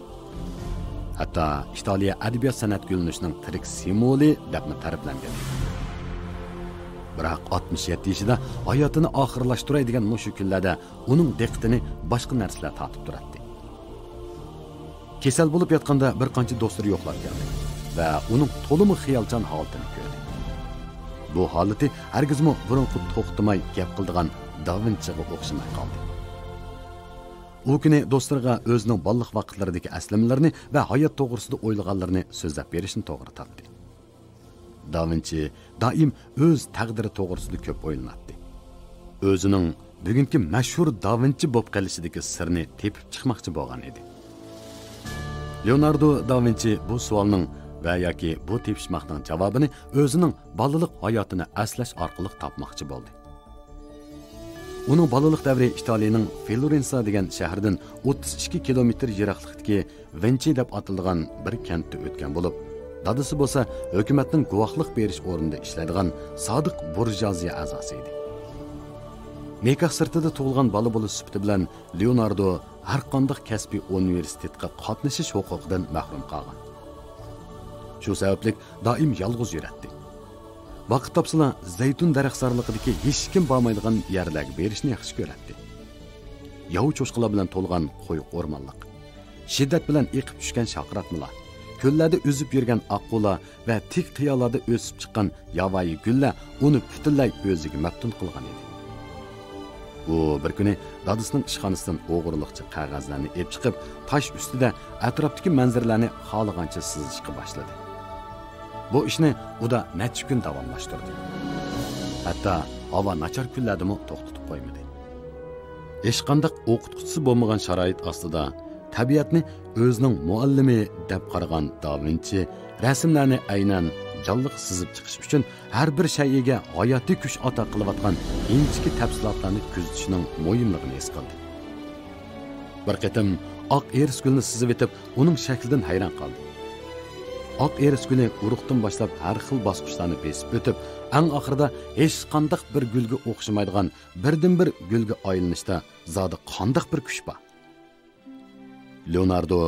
ھەتتا ئىتالىيە ئەدەبىيات سەنئەت يۆنىلىشىنىڭ تىرىك سىمۋولى دەپمۇ تەرىپلەنگەن ئىدى. بىراق ئاتمىش يەتتە يېشىدا ھاياتىنى ئاخىرلاشتۇراي دېگەن مۇشۇ كۈنلەردە ئۇنىڭ دىققىتىنى باشقا نەرسىلەر تارتىپ تۇراتتى. كېسەل بولۇپ ياتقاندا بىر قانچە دوستلىرى يوقلاپ كەلدى ۋە ئۇنىڭ تولىمۇ خىيالچان ھالىتىنى كۆردى. بۇ ھالىتى ھەرگىزمۇ بۇرۇنقى توختىماي گەپ قىلىدىغان داۋىنچىغا ئوخشىماي قالدى. ئۇ كۈنى دوستلىرىغا ئۆزىنىڭ بالىلىق ۋاقىتلىرىدىكى ئەسلىمىلىرىنى ۋە ھايات توغرىسىدا ئويلىغانلىرىنى سۆزلەپ بېرىشنى توغرا تاپتى. داۋىنچى دائىم ئۆز تەقدىرى توغرىسىدا كۆپ ئويلىناتتى. ئۆزىنىڭ بۈگۈنكى مەشھۇر داۋىنچى بولۇپ قېلىشىدىكى سىرنى تېپىپ چىقماقچى بولغان ئىدى. لېئوناردو داۋىنچى بۇ سوئالنىڭ ۋە ياكى بۇ تېپىشماقنىڭ جاۋابىنى ئۆزىنىڭ بالىلىق ھاياتىنى ئەسلەش ئارقىلىق تاپماقچى بولدى. ئۇنىڭ بالىلىق دەۋرى ئىتالىيىنىڭ فلورېنسا دېگەن شەھىرىدىن ئوتتۇز ئىككى كىلومېتىر يىراقلىقتىكى ۋىنچى دەپ ئاتىلىدىغان بىر كەنتتە ئۆتكەن بولۇپ، دادىسى بولسا ھۆكۈمەتنىڭ گۇۋاھلىق بېرىش ئورنىدا ئىشلەيدىغان سادىق بۇرژۇئازىيە ئەزاسى ئىدى. نىكاھ سىرتىدا تۇغۇلغان بالا بولۇش سۈپىتى بىلەن لېئوناردو ھەرقانداق كەسپىي ئۇنىۋېرسىتېتقا قاتنىشىش ھوقۇقىدىن مەھرۇم قالغان. شۇ سەۋەبلىك دائىم يالغۇز يۈرەتتى. ۋاقىت تاپسىلا، زەيتۇن دەرەخزارلىقىدىكى ھېچكىم بارمايدىغان يەرلەرگە بېرىشنى ياخشى كۆرەتتى. ياۋا چوشقىلار بىلەن تولغان قويۇق ئورمانلىق، شىددەت بىلەن ئېقىپ چۈشكەن شاقىراقمىلار، كۆللەردە ئۈزۈپ يۈرگەن ئاققۇلار ۋە تىك قىيالاردا ئۆسۈپ چىققان ياۋايى گۈللەر ئۇنى پۈتۈنلەي ئۆزىگە مەپتۇن قىلغان ئىدى. ئۇ بىر كۈنى دادىسىنىڭ ئىشخانىسىدىن ئوغرىلىقچە قەغەزلەرنى ئېلىپ چىقىپ، تاش ئۈستىدە ئەتراپتىكى مەنزىرىلەرنى خالىغانچە سىزىشقا باشلىدى. بۇ ئىشنى ئۇدا نەچچە كۈن داۋاملاشتۇردى. ھەتتا ھاۋا ناچار كۈنلەردىمۇ توختىتىپ قويمىدى. ھېچقانداق ئوقۇتقۇچىسى بولمىغان شارائىت ئاستىدا تەبىئەتنى ئۆزىنىڭ مۇئەللىمى دەپ قارىغان داۋىنچى رەسىملەرنى ئەينەن جانلىق سىزىپ چىقىش ئۈچۈن ھەر بىر شەيئىگە ھاياتىي كۈچ ئاتا قىلىۋاتقان ئىنچىكە تەپسىلاتلارنى كۆزىتىشنىڭ مۇھىملىقىنى ھېس قىلدى. بىر قېتىم ئاق ئىرىس گۈلنى سىزىۋېتىپ، ئۇنىڭ شەكلىدىن ھەيران قالدى. ئاق ئىرىس گۈلى ئۇرۇقتىن باشلاپ ھەر خىل باسقۇچلارنى بېسىپ ئۆتۈپ، ئەڭ ئاخىرىدا ھېچقانداق بىر گۈلگە ئوخشىمايدىغان بىردىنبىر گۈلگە ئايلىنىشتا زادى قانداق بىر كۈچ بار؟ لېئوناردو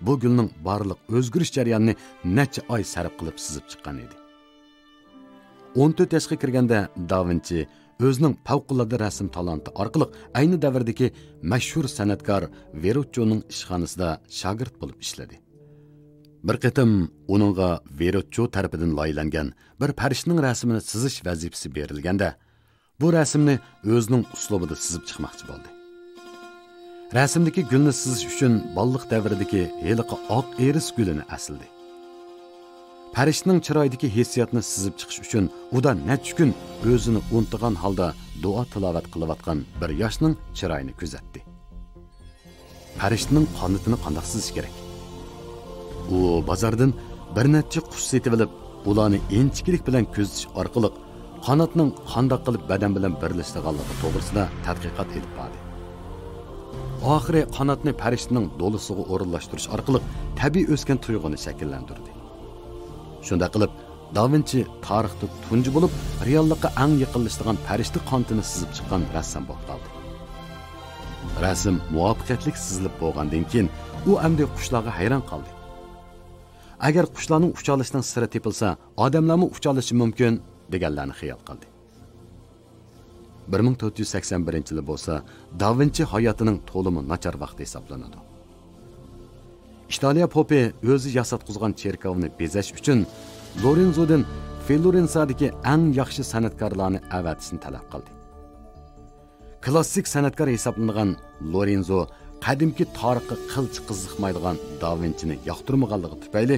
بۇ گۈلنىڭ بارلىق ئۆزگىرىش جەريانىنى نەچچە ئاي سەرپ قىلىپ سىزىپ چىققان ئىدى. ئون تۆت ياشقا كىرگەندە داۋىنچى ئۆزىنىڭ پەۋقۇلئاددە رەسىم تالانتى ئارقىلىق ئەينى دەۋردىكى مەشھۇر سەنئەتكار ۋېروچچونىڭ ئىشخانىسىدا شاگىرت بولۇپ ئىشلىدى. بىر قېتىم ئۇنىڭغا ۋېروچچو تەرىپىدىن لايىھەلەنگەن بىر پەرىشتىنىڭ رەسىمىنى سىزىش ۋەزىپىسى بېرىلگەندە، بۇ رەسىمنى ئۆزىنىڭ ئۇسلۇبىدا سىزىپ چىقماقچى بولدى. رەسىمدىكى گۈلنى سىزىش ئۈچۈن بالىلىق دەۋرىدىكى ھېلىقى ئاق ئىرىس گۈلىنى ئەسلىدى. پەرىشتىنىڭ چىرايىدىكى ھېسسىياتنى سىزىپ چىقىش ئۈچۈن ئۇدا نەچچە كۈن ئۆزىنى ئۇنتۇغان ھالدا دۇئا تىلاۋەت قىلىۋاتقان بىر ياشنىڭ چىرايىنى كۆزەتتى. پەرىشتىنىڭ قانىتىنى قانداق سىزىش كېرەك؟ ئۇ بازاردىن بىر نەچچە قۇش سېتىۋېلىپ، ئۇلارنى ئىنچىكىلىك بىلەن كۆزىتىش ئارقىلىق قاناتنىڭ قانداق قىلىپ بەدەن بىلەن بىرلىشىدىغانلىقى توغرىسىدا تەتقىقات ئېلىپ باردى. ئاخىرى قاناتنى پەرىشتىنىڭ دولىسىغا ئورۇنلاشتۇرۇش ئارقىلىق تەبىئىي ئۆسكەن تۇيغۇنى شەكىللەندۈردى. شۇنداق قىلىپ، داۋىنچى تارىختا تۇنجى بولۇپ رېئاللىققا ئەڭ يېقىنلىشىدىغان پەرىشتە قانىتىنى سىزىپ چىققان رەسسام بولۇپ قالدى. رەسىم مۇۋەپپەقىيەتلىك سىزىلىپ بولغاندىن كېيىن، ئۇ ئەمدى قۇشلارغا ھەيران قالدى. ئەگەر قۇشلارنىڭ ئۇچالىشىنىڭ سىرى تېپىلسا، ئادەملەرمۇ ئۇچالىشى مۇمكىن، دېگەنلەرنى خىيال قىلدى. بىر مىڭ تۆت يۈز سەكسەن بىرىنچى يىلى بولسا داۋىنچى ھاياتىنىڭ تولىمۇ ناچار ۋاقتى ھېسابلىنىدۇ. ئىتالىيە پوپى ئۆزى ياساتقۇزغان چېركاۋنى بېزەش ئۈچۈن لورېنزودىن فلورېنسادىكى ئەڭ ياخشى سەنئەتكارلارنى ئەۋەتىشنى تەلەپ قىلدى. كلاسسىك سەنئەتكار ھېسابلىنىدىغان لورېنزو قەدىمكى تارىخقا قىلچە قىزىقمايدىغان داۋىنچىنى ياقتۇرمىغانلىقى تۈپەيلى،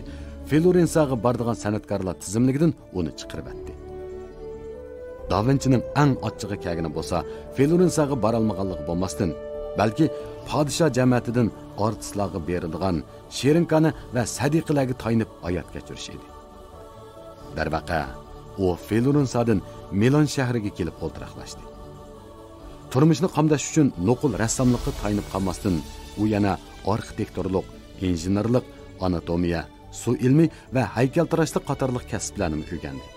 فلورېنساغا بارىدىغان سەنئەتكارلار تىزىملىكىدىن ئۇنى چىقىرىۋەتتى. داۋىنچىنىڭ ئەڭ ئاچچىقى كەلگىنى بولسا، فلورېنساغا بارالمىغانلىقى بولماستىن، بەلكى پادىشاھ جەمەتىدىن ئارتىسلارغا بېرىدىغان شېرىنكانا ۋە سەدىقىلەرگە تايىنىپ ھايات كەچۈرۈش ئىدى. دەرۋەقە، ئۇ فلورېنسادىن مىلان شەھىرىگە كېلىپ ئولتۇراقلاشتى. تۇرمۇشنى قامداش ئۈچۈن نوقۇل رەسساملىققا تايىنىپ قالماستىن، ئۇ يەنە ئارخىتېكتورلۇق، ئىنژېنېرلىق، ئاناتومىيە، سۇ ئىلمى ۋە ھەيكەلتىراشلىق قاتارلىق كەسىپلەرنىمۇ ئۆگەندى.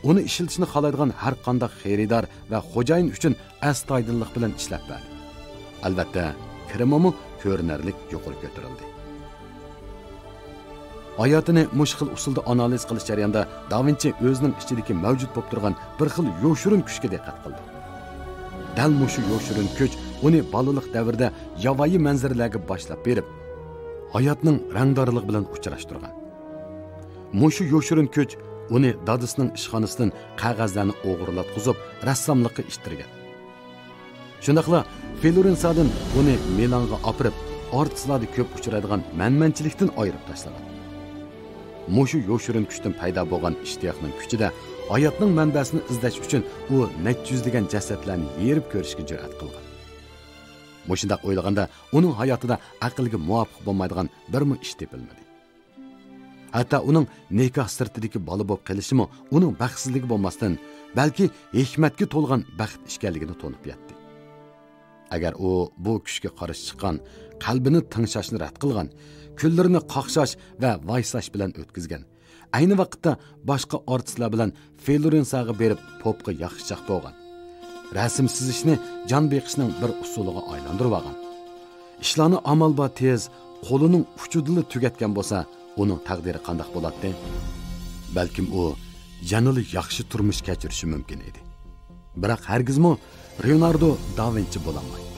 ئۇنى ئىشلىتىشنى خالايدىغان ھەر قانداق خېرىدار ۋە خوجايىن ئۈچۈن ئەستايىدىللىق بىلەن ئىشلەپ بەردى. ئەلۋەتتە، كىرىمىمۇ كۆرۈنەرلىك يۇقىرى كۆتۈرۈلدى. ھاياتىنى مۇشۇ خىل ئۇسۇلدا ئانالىز قىلىش جەريانىدا داۋىنچى ئۆزىنىڭ ئىچىدىكى مەۋجۇت بولۇپ تۇرغان بىر خىل يوشۇرۇن كۈچكە دىققەت قىلدى. دەل مۇشۇ يوشۇرۇن كۈچ ئۇنى بالىلىق دەۋرىدە ياۋايى مەنزىرىلەرگە باشلاپ بېرىپ، ھاياتنىڭ رەڭدارلىقى بىلەن ئۇچراشتۇرغان. مۇشۇ يوشۇرۇن كۈچ ئۇنى دادىسىنىڭ ئىشخانىسىدىن قەغەزلەرنى ئوغرىلاتقۇزۇپ، رەسساملىققا ئىتتەرگەن. شۇنداقلا فلورېنسادىن ئۇنى مىلانغا ئاپىرىپ، ئارتىسلاردا كۆپ ئۇچرايدىغان مەنمەنچىلىكتىن ئايرىپ تاشلىغان. مۇشۇ يوشۇرۇن كۈچتىن پەيدا بولغان ئىشتىياقنىڭ كۈچىدە ھاياتنىڭ مەنبەسىنى ئىزدەش ئۈچۈن ئۇ نەچچە يۈزلىگەن جەسەتلەرنى يېرىپ كۆرۈشكە جۈرئەت قىلغان. مۇشۇنداق ئويلىغاندا، ئۇنىڭ ھاياتىدا ئەقىلگە مۇۋاپىق بولمايدىغان بىرمۇ ئىش تېپىلمىدى. ھەتتا ئۇنىڭ نىكاھ سىرتىدىكى بالا بولۇپ قېلىشىمۇ ئۇنىڭ بەختسىزلىكى بولماستىن، بەلكى ھېكمەتكە تولغان بەخت ئىكەنلىكىنى تونۇپ يەتتى. ئەگەر ئۇ بۇ كۈچكە قارشى چىققان، قەلبىنى تىڭشاشنى رەت قىلغان، كۈنلىرىنى قاقشاش ۋە ۋايساش بىلەن ئۆتكۈزگەن، ئەينى ۋاقىتتا باشقا ئارتىسلار بىلەن فلورېنساغا بېرىپ پوپقا ياخشىچاق بولغان، رەسىم سىزىشنى جان بېقىشنىڭ بىر ئۇسۇلىغا ئايلاندۇرۇۋالغان، ئىشلارنى ئامال بار تېز، قولىنىڭ ئۇچىدىلا تۈگەتكەن بولسا، ئۇنىڭ تەقدىرى قانداق بولاتتى؟ بەلكىم ئۇ يەنىلا ياخشى تۇرمۇش كەچۈرۈشى مۇمكىن ئىدى. بىراق ھەرگىزمۇ لېئوناردو داۋىنچى بولالمايتتى.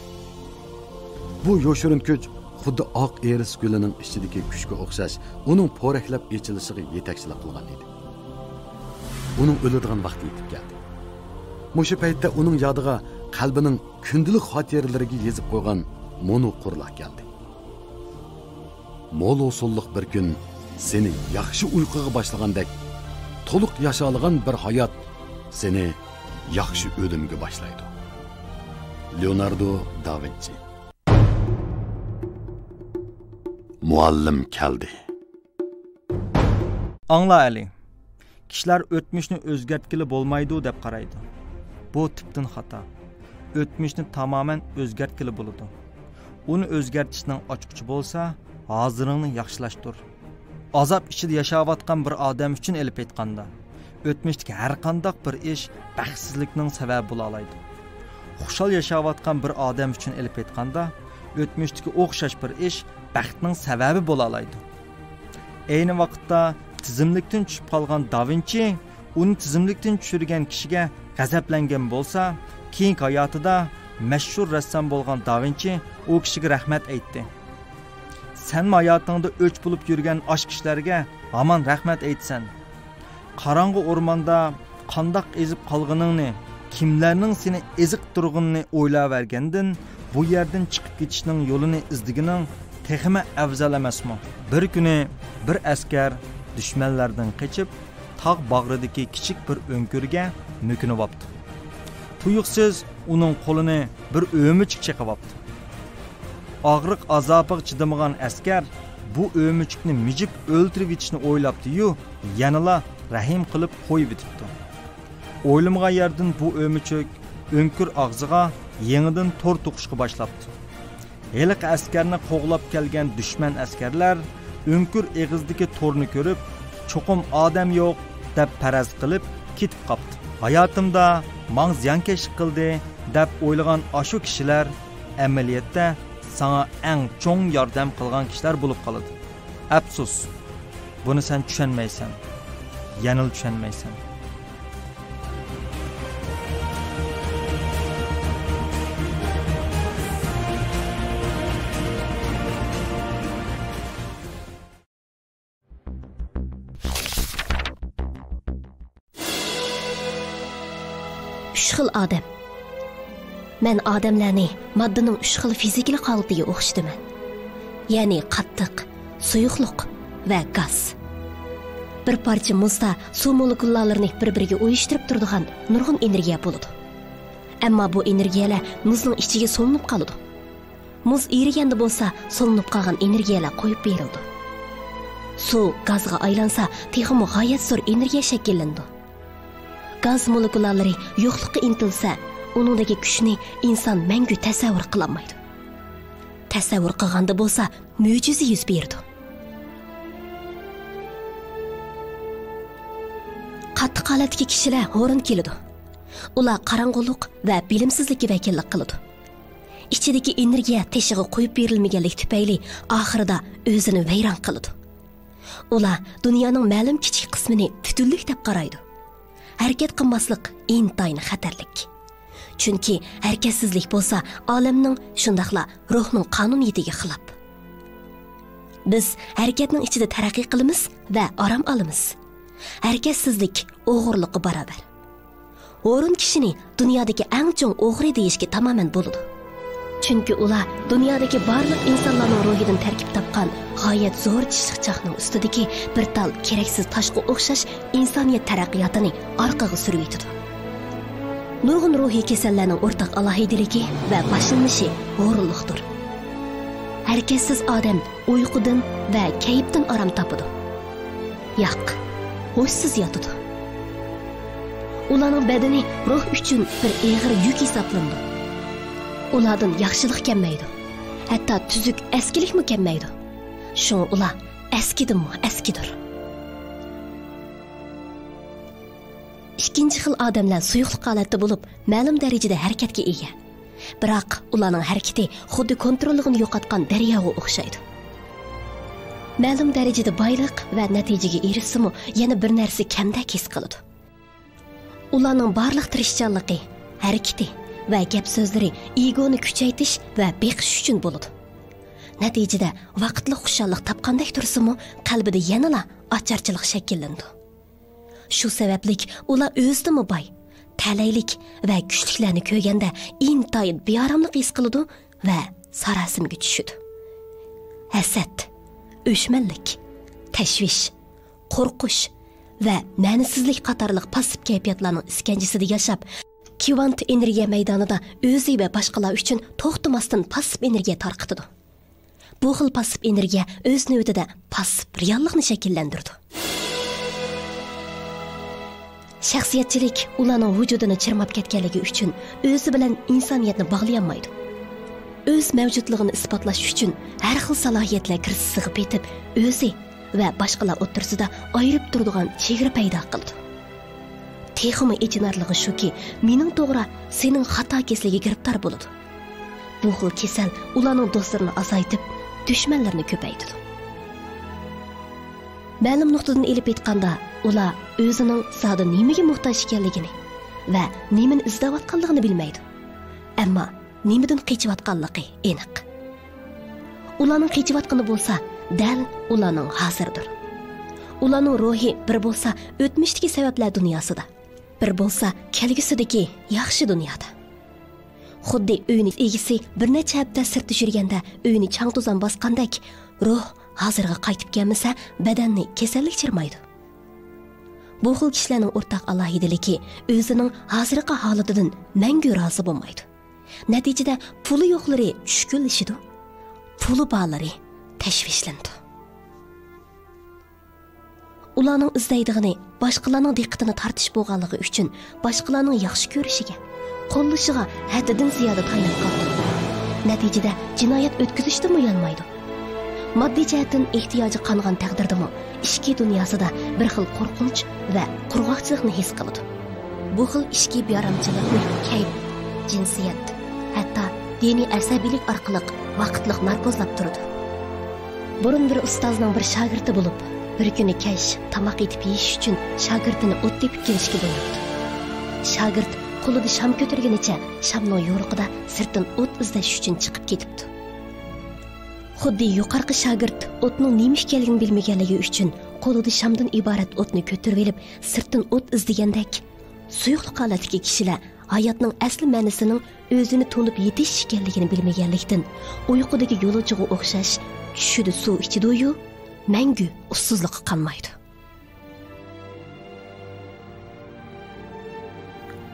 بۇ يوشۇرۇن كۈچ خۇددى ئاق ئىرىس گۈلىنىڭ ئىچىدىكى كۈچكە ئوخشاش، ئۇنىڭ پورەكلەپ ئېچىلىشىغا يېتەكچىلىك قىلغان ئىدى. ئۇنىڭ ئۆلىدىغان ۋاقتى يېتىپ كەلدى. مۇشۇ پەيتتە ئۇنىڭ يادىغا قەلبىنىڭ كۈندىلىك خاتىرىلىرىگە يېزىپ قويغان مونو قۇرلار كەلدى. مول ھوسۇللۇق بىر كۈن سېنى ياخشى ئۇيقۇغا باشلىغاندەك، تولۇق ياشالىغان بىر ھايات سېنى ياخشى ئۆلۈمگە باشلايدۇ. لېئوناردو داۋىنچى. مۇئەللىم كەلدى. ئاڭلا، ئەلى. كىشىلەر ئۆتمۈشنى ئۆزگەرتكىلى بولمايدۇ دەپ قارايدۇ. بۇ تۈپتىن خاتا. ئۆتمۈشنى تامامەن ئۆزگەرتكىلى بولىدۇ. ئۇنى ئۆزگەرتىشنىڭ ئاچقۇچى بولسا، ھازىرىڭنى ياخشىلاشتۇر. ئازاب ئىچىدە ياشاۋاتقان بىر ئادەم ئۈچۈن ئېلىپ ئېيتقاندا، ئۆتمۈشتىكى ھەرقانداق بىر ئىش بەختسىزلىكنىڭ سەۋەبى بولالايدۇ. خۇشال ياشاۋاتقان بىر ئادەم ئۈچۈن ئېلىپ ئېيتقاندا، ئۆتمۈشتىكى ئوخشاش بىر ئىش بەختنىڭ سەۋەبى بولالايدۇ. ئەينى ۋاقىتتا تىزىملىكتىن چۈشۈپ قالغان داۋىنچى ئۇنى تىزىملىكتىن چۈشۈرگەن كىشىگە غەزەپلەنگەن بولسا، كېيىنكى ھاياتىدا مەشھۇر رەسسام بولغان داۋىنچى ئۇ كىشىگە رەھمەت ئېيتتى. سەنمۇ ھاياتىڭدا ئۆچ بولۇپ يۈرگەن ئاشۇ كىشىلەرگە ھامان رەھمەت ئېيتىسەن. قاراڭغۇ ئورماندا قانداق ئېزىپ قالغىنىڭنى، كىملەرنىڭ سېنى ئېزىقتۇرغىنىنى ئويلاۋەرگەندىن، بۇ يەردىن چىقىپ كېتىشنىڭ يولىنى ئىزدىگىنىڭ تېخىمۇ ئەۋزەل ئەمەسمۇ؟ بىر كۈنى بىر ئەسكەر دۈشمەنلەردىن قېچىپ، تاغ باغرىدىكى كىچىك بىر ئۆڭكۈرگە مۆكۈنۈۋاپتۇ. تۇيۇقسىز ئۇنىڭ قولىنى بىر ئۆمۈچۈك چېقىۋاپتۇ. ئاغرىق ئازابىغا چىدىمىغان ئەسكەر بۇ ئۆمۈچۈكنى مىجىپ ئۆلتۈرۈۋېتىشنى ئويلاپتۇ-يۇ، يەنىلا رەھىم قىلىپ قويۇۋېتىپتۇ. ئويلىمىغان يەردىن بۇ ئۆمۈچۈك ئۆڭكۈر ئاغزىغا يېڭىدىن تور توقۇشقا باشلاپتۇ. ھېلىقى ئەسكەرنى قوغلاپ كەلگەن دۈشمەن ئەسكەرلەر ئۆڭكۈر ئېغىزىدىكى تورنى كۆرۈپ، چوقۇم ئادەم يوق دەپ پەرەز قىلىپ كېتىپ قاپتۇ. ھاياتىمدا ماڭا زىيانكەشلىك قىلدى دەپ ئويلىغان ئاشۇ كىشىلەر ئەمەلىيەتتە ساڭا ئەڭ چوڭ ياردەم قىلغان كىشىلەر بولۇپ قالىدۇ. ئەپسۇس، بۇنى سەن چۈشەنمەيسەن. يەنىلا چۈشەنمەيسەن. ئۈچ خىل ئادەم. مەن ئادەملەرنى ماددىنىڭ ئۈچ خىل فىزىكىلىق ھالىتىگە ئوخشىتىمەن. يەنى قاتتىق، سۇيۇقلۇق ۋە گاز. بىر پارچە مۇزدا سۇ مولېكۇلالىرىنى بىر-بىرىگە ئۇيۇشتۇرۇپ تۇرىدىغان نۇرغۇن ئېنېرگىيە بولىدۇ. ئەمما بۇ ئېنېرگىيەلەر مۇزنىڭ ئىچىگە سولىنىپ قالىدۇ. مۇز ئېرىگەندە بولسا، سولىنىپ قالغان ئېنېرگىيەلەر قويۇپ بېرىلىدۇ. سۇ گازغا ئايلانسا، تېخىمۇ غايەت زور ئېنېرگىيە شەكىللىنىدۇ. گاز مولېكۇلالىرى يوقلۇققا ئىنتىلسە، ئۇنىڭدىكى كۈچنى ئىنسان مەڭگۈ تەسەۋۋۇر قىلالمايدۇ. تەسەۋۋۇر قىلغاندا بولسا، مۆجىزە يۈز بېرىدۇ. قاتتىق ھالەتتىكى كىشىلەر ھورۇن كېلىدۇ. ئۇلار قاراڭغۇلۇق ۋە بىلىمسىزلىككە ۋەكىللىك قىلىدۇ. ئىچىدىكى ئېنېرگىيە تېشىغا قويۇپ بېرىلمىگەنلىكى تۈپەيلى ئاخىرىدا ئۆزىنى ۋەيران قىلىدۇ. ئۇلار دۇنيانىڭ مەلۇم كىچىك قىسمىنى پۈتۈنلۈك دەپ قارايدۇ. ھەرىكەت قىلماسلىق ئىنتايىن خەتەرلىك. چۈنكى ھەرىكەتسىزلىك بولسا ئالەمنىڭ، شۇنداقلا روھنىڭ قانۇنىيىتىگە خىلاپ. بىز ھەرىكەتنىڭ ئىچىدە تەرەققىي قىلىمىز ۋە ئارام ئالىمىز. ھەرىكەتسىزلىك ئوغرىلىققا باراۋەر. ھورۇن كىشىنى دۇنيادىكى ئەڭ چوڭ ئوغرى دېيىشكە تامامەن بولىدۇ. چۈنكى ئۇلار دۇنيادىكى بارلىق ئىنسانلارنىڭ روھىدىن تەركىب تاپقان غايەت زور چىشلىق چاقنىڭ ئۈستىدىكى بىر تال كېرەكسىز تاشقا ئوخشاش ئىنسانىيەت تەرەققىياتىنى ئارقىغا سۈرۈۋېتىدۇ. نۇرغۇن روھىي كېسەللەرنىڭ ئورتاق ئالاھىدىلىكى ۋە باشلىنىشى ھورۇنلۇقتۇر. ھەرىكەتسىز ئادەم ئۇيقۇدىن ۋە كەيپتىن ئارام تاپىدۇ. ياق، ھوشسىز ياتىدۇ. ئۇلارنىڭ بەدىنى روھ ئۈچۈن بىر ئېغىر يۈك ھېسابلىنىدۇ. ئۇلاردىن ياخشىلىق كەلمەيدۇ. ھەتتا تۈزۈك ئەسكىلىكمۇ كەلمەيدۇ. شۇڭا ئۇلار ئەسكىدىنمۇ ئەسكىدۇر. ئىككىنچى خىل ئادەملەر سۇيۇقلۇق ھالەتتە بولۇپ، مەلۇم دەرىجىدە ھەرىكەتكە ئىگە. بىراق ئۇلارنىڭ ھەرىكىتى خۇددى كونتروللۇقىنى يوقاتقان دەرياغا ئوخشايدۇ. مەلۇم دەرىجىدە بايلىق ۋە نەتىجىگە ئېرىشسىمۇ، يەنە بىر نەرسە كەمدەك ھېس قىلىدۇ. ئۇلارنىڭ بارلىق تىرىشچانلىقى، ھەرىكىتى ۋە گەپ سۆزلىرى ئېگونى كۈچەيتىش ۋە بېقىش ئۈچۈن بولىدۇ. نەتىجىدە ۋاقىتلىق خۇشاللىق تاپقاندەك تۇرسىمۇ، قەلبىدە يەنىلا ئاچارچىلىق شەكىللىنىدۇ. شۇ سەۋەبلىك ئۇلار ئۆزىدىنمۇ باي، تەلەيلىك ۋە كۈچلۈكلەرنى كۆرگەندە ئىنتايىن بىئاراملىق ھېس قىلىدۇ ۋە ساراسىمىگە چۈشىدۇ. ھەسەت، ئۆچمەنلىك، تەشۋىش، قورقۇش ۋە مەنىسىزلىك قاتارلىق پاسسىپ كەيپىياتلارنىڭ ئىسكەنجىسىدە ياشاپ، كۋانت ئېنېرگىيە مەيدانىدا ئۆزى ۋە باشقىلار ئۈچۈن توختىماستىن پاسسىپ ئېنېرگىيە تارقىتىدۇ. بۇ خىل پاسسىپ ئېنېرگىيە ئۆز نۆۋىتىدە پاسسىپ رېئاللىقنى شەكىللەندۈرىدۇ. شەخسىيەتچىلىك ئۇلارنىڭ ۋۇجۇدىنى چىرماپ كەتكەنلىكى ئۈچۈن ئۆزى بىلەن ئىنسانىيەتنى باغلىيالمايدۇ. ئۆز مەۋجۇتلۇقىنى ئىسپاتلاش ئۈچۈن ھەر خىل سالاھىيەتلەر كىرسىسىغا پېتىپ، ئۆزى ۋە باشقىلار ئوتتۇرىسىدا ئايرىپ تۇرىدىغان چېگرا پەيدا قىلىدۇ. تېخىمۇ ئېچىنارلىقى شۇكى، مېنىڭ توغرا، سېنىڭ خاتا كېسىلىگە گىرىپتار بولىدۇ. بۇ خىل كېسەل ئۇلارنىڭ دوستلىرىنى ئازايتىپ، دۈشمەنلىرىنى كۆپەيتىدۇ. مەلۇم نۇقتىدىن ئېلىپ ئېيتقاندا، ئۇلار ئۆزىنىڭ زادى نېمىگە موھتاج ئىكەنلىكىنى ۋە نېمىنى ئىزدەۋاتقانلىقىنى بىلمەيدۇ. ئەمما نېمىدىن قېچىۋاتقانلىقى ئېنىق. ئۇلارنىڭ قېچىۋاتقىنى بولسا دەل ئۇلارنىڭ ھازىرىدۇر. ئۇلارنىڭ روھى بىر بولسا ئۆتمۈشتىكى سەۋەبلەر دۇنياسىدا، بىر بولسا كەلگۈسىدىكى ياخشى دۇنيادا. خۇددى ئۆينىڭ ئىگىسى بىر نەچچە ھەپتە سىرتتا يۈرگەندە ئۆينى چاڭ-توزان باسقاندەك، روھ ھازىرغا قايتىپ كەلمىسە، بەدەننى كېسەللىك چىرمايدۇ. بۇ خىل كىشىلەرنىڭ ئورتاق ئالاھىدىلىكى ئۆزىنىڭ ھازىرقى ھالىتىدىن مەڭگۈ رازى بولمايدۇ. نەتىجىدە پۇلى يوقلىرى چۈشكۈنلىشىدۇ، پۇلى بارلىرى تەشۋىشلىنىدۇ. ئۇلارنىڭ ئىزدەيدىغىنى باشقىلارنىڭ دىققىتىنى تارتىش بولغانلىقى ئۈچۈن باشقىلارنىڭ ياخشى كۆرۈشىگە، قوللىشىغا ھەددىدىن زىيادە تايىنىپ قالىدۇ. نەتىجىدە جىنايەت ئۆتكۈزۈشتىنمۇ يانمايدۇ. ماددىي جەھەتتىن ئېھتىياجى قانغان تەقدىردىمۇ ئىچكى دۇنياسىدا بىر خىل قورقۇنچ ۋە قۇرغاقچىلىقنى ھېس قىلىدۇ. بۇ خىل ئىچكى بىئارامچىلىقنى كەيپ، جىنسىيەت، ھەتتا دىنىي ئەسەبىيلىك ئارقىلىق ۋاقىتلىق ناركوزلاپ تۇرىدۇ. بۇرۇن بىر ئۇستازنىڭ بىر شاگىرتى بولۇپ، بىر كۈنى كەچ تاماق ئېتىپ يېيىش ئۈچۈن شاگىرتىنى ئوت تېپىپ كېلىشكە بۇيرۇپتۇ. شاگىرت قولىدا شام كۆتۈرگىنىچە شامنىڭ يورۇقىدا سىرتتىن ئوت ئىزدەش ئۈچۈن چىقىپ كېتىپتۇ. خۇددى يۇقىرىقى شاگىرت ئوتنىڭ نېمە ئىكەنلىكىنى بىلمىگەنلىكى ئۈچۈن قولىدا شامدىن ئىبارەت ئوتنى كۆتۈرۈۋېلىپ سىرتتىن ئوت ئىزدىگەندەك، سۇيۇقلۇق ھالەتتىكى كىشىلەر ھاياتنىڭ ئەسلى مەنىسىنىڭ ئۆزىنى تونۇپ يېتىش ئىكەنلىكىنى بىلمىگەنلىكتىن، ئۇيقۇدىكى يولۇچىغا ئوخشاش چۈشىدە سۇ ئىچىدۇيۇ، مەڭگۈ ئۇسسۇزلۇققا قانمايدۇ.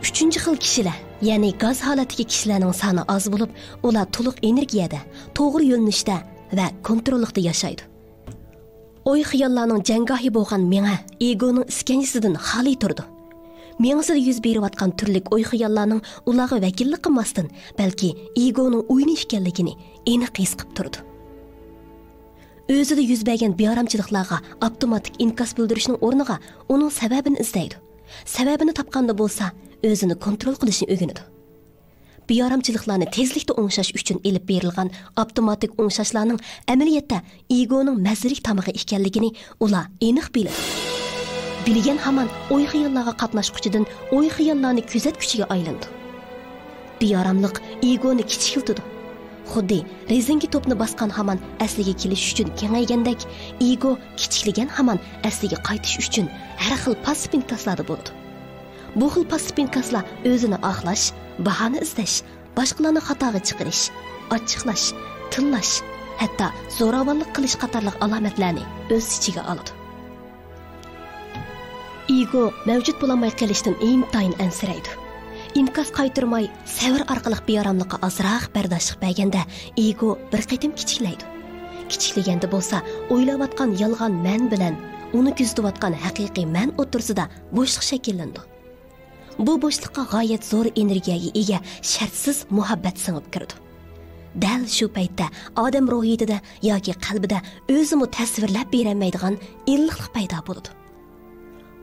ئۈچىنچى خىل كىشىلەر، يەنى گاز ھالەتتىكى كىشىلەرنىڭ سانى ئاز بولۇپ، ئۇلار تولۇق ئېنېرگىيەدە، توغرا يۆنىلىشتە ۋە كونتروللۇقتا ياشايدۇ. ئوي-خىياللارنىڭ جەڭگاھى بولغان مېڭە ئېگونىڭ ئىسكەنجىسىدىن خالىي تۇرىدۇ. مېڭىسىدە يۈز بېرىۋاتقان تۈرلۈك ئوي-خىياللارنىڭ ئۇلارغا ۋەكىللىك قىلماستىن، بەلكى ئېگونىڭ ئويۇنى ئىكەنلىكىنى ئېنىق ھېس قىلىپ تۇرىدۇ. ئۆزىدە يۈز بەرگەن بىئارامچىلىقلارغا ئاپتوماتىك ئىنكاس بىلدۈرۈشنىڭ ئورنىغا ئۇنىڭ سەۋەبىنى ئىزدەيدۇ. سەۋەبىنى تاپقاندا بولسا، ئۆزىنى كونترول قىلىشنى ئۆگىنىدۇ. بىئارامچىلىقلارنى تېزلىكتە ئوڭشاش ئۈچۈن ئېلىپ بېرىلغان ئاپتوماتىك ئوڭشاشلارنىڭ ئەمەلىيەتتە ئېگونىڭ مەززىلىك تامىقى ئىكەنلىكىنى ئۇلار ئېنىق بىلىدۇ. بىلگەن ھامان ئوي-خىياللارغا قاتناشقۇچىدىن ئوي-خىياللارنى كۆزەتكۈچىگە ئايلىنىدۇ. بىئاراملىق ئېگونى كىچىكلىتىدۇ. خۇددى رېزىنكە توپنى باسقان ھامان ئەسلىگە كېلىش ئۈچۈن كېڭەيگەندەك، ئېگو كىچىكلىگەن ھامان ئەسلىگە قايتىش ئۈچۈن ھەر خىل پاسسىپ ئىنكاسلاردا بولىدۇ. بۇ خىل پاسسىپ ئىنكاسلار ئۆزىنى ئاقلاش، باھانە ئىزدەش، باشقىلارنى خاتاغا چىقىرىش، ئاچچىقلاش، تىللاش، ھەتتا زوراۋانلىق قىلىش قاتارلىق ئالامەتلەرنى ئۆز ئىچىگە ئالىدۇ. ئېگو مەۋجۇت بولالماي قېلىشتىن ئىنتايىن ئەنسىرەيدۇ. ئىنكاس قايتۇرماي، سەۋر ئارقىلىق بىئاراملىققا ئازراق بەرداشلىق بەرگەندە، ئېگو بىر قېتىم كىچىكلەيدۇ. كىچىكلىگەندە بولسا، ئويلاۋاتقان يالغان مەن بىلەن ئۇنى كۆزىتىۋاتقان ھەقىقىي مەن ئوتتۇرىسىدا بوشلۇق شەكىللىنىدۇ. بۇ بوشلۇققا غايەت زور ئېنېرگىيەگە ئىگە شەرتسىز مۇھەببەت سىڭىپ كىرىدۇ. دەل شۇ پەيتتە ئادەم روھىيىتىدە ياكى قەلبىدە ئۆزىمۇ تەسۋىرلەپ بېرەلمەيدىغان ئىللىقلىق پەيدا بولىدۇ.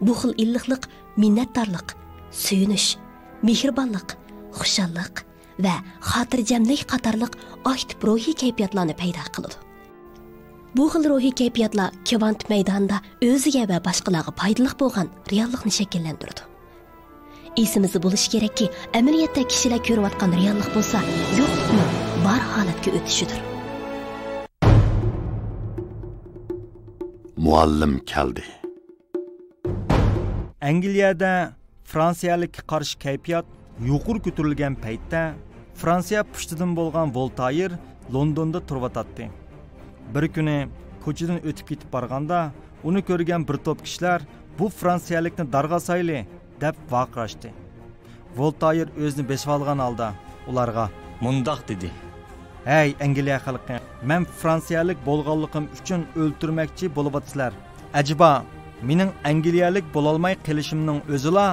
بۇ خىل ئىللىقلىق مىننەتدارلىق، سۆيۈنۈش، مېھرىبانلىق، خۇشاللىق ۋە خاتىرجەملىك قاتارلىق ئاكتىپ روھىي كەيپىياتلارنى پەيدا قىلىدۇ. بۇ خىل روھىي كەيپىياتلار كۋانت مەيدانىدا ئۆزىگە ۋە باشقىلارغا پايدىلىق بولغان رېئاللىقنى شەكىللەندۈرىدۇ. ئېسىمىزدە بولۇشى كېرەككى، ئەمەلىيەتتە كىشىلەر كۆرۈۋاتقان رېئاللىق بولسا يوقلۇقنىڭ بار ھالەتكە ئۆتۈشىدۇر. مۇئەللىم كەلدى. ئەنگلىيەدە فرانسىيەلىككە قارشى كەيپىيات يۇقىرى كۆتۈرۈلگەن پەيتتە، فرانسىيە پۇشتىدىن بولغان ۋولتايىر لوندوندا تۇرۇۋاتاتتى. بىر كۈنى كوچىدىن ئۆتۈپ كېتىپ بارغاندا، ئۇنى كۆرگەن بىر توپ كىشىلەر «بۇ فرانسىيەلىكنى دارغا ئاسايلى!» دەپ ۋارقىراشتى. ۋولتايىر ئۆزىنى بېسىۋالغان ھالدا ئۇلارغا مۇنداق دېدى: ھەي، ئەنگلىيە خەلقى، مەن فرانسىيەلىك بولغانلىقىم ئۈچۈن ئۆلتۈرمەكچى بولۇۋاتىسىلەر. ئەجەبا، مېنىڭ ئەنگلىيەلىك بولالماي قېلىشىمنىڭ ئۆزىلا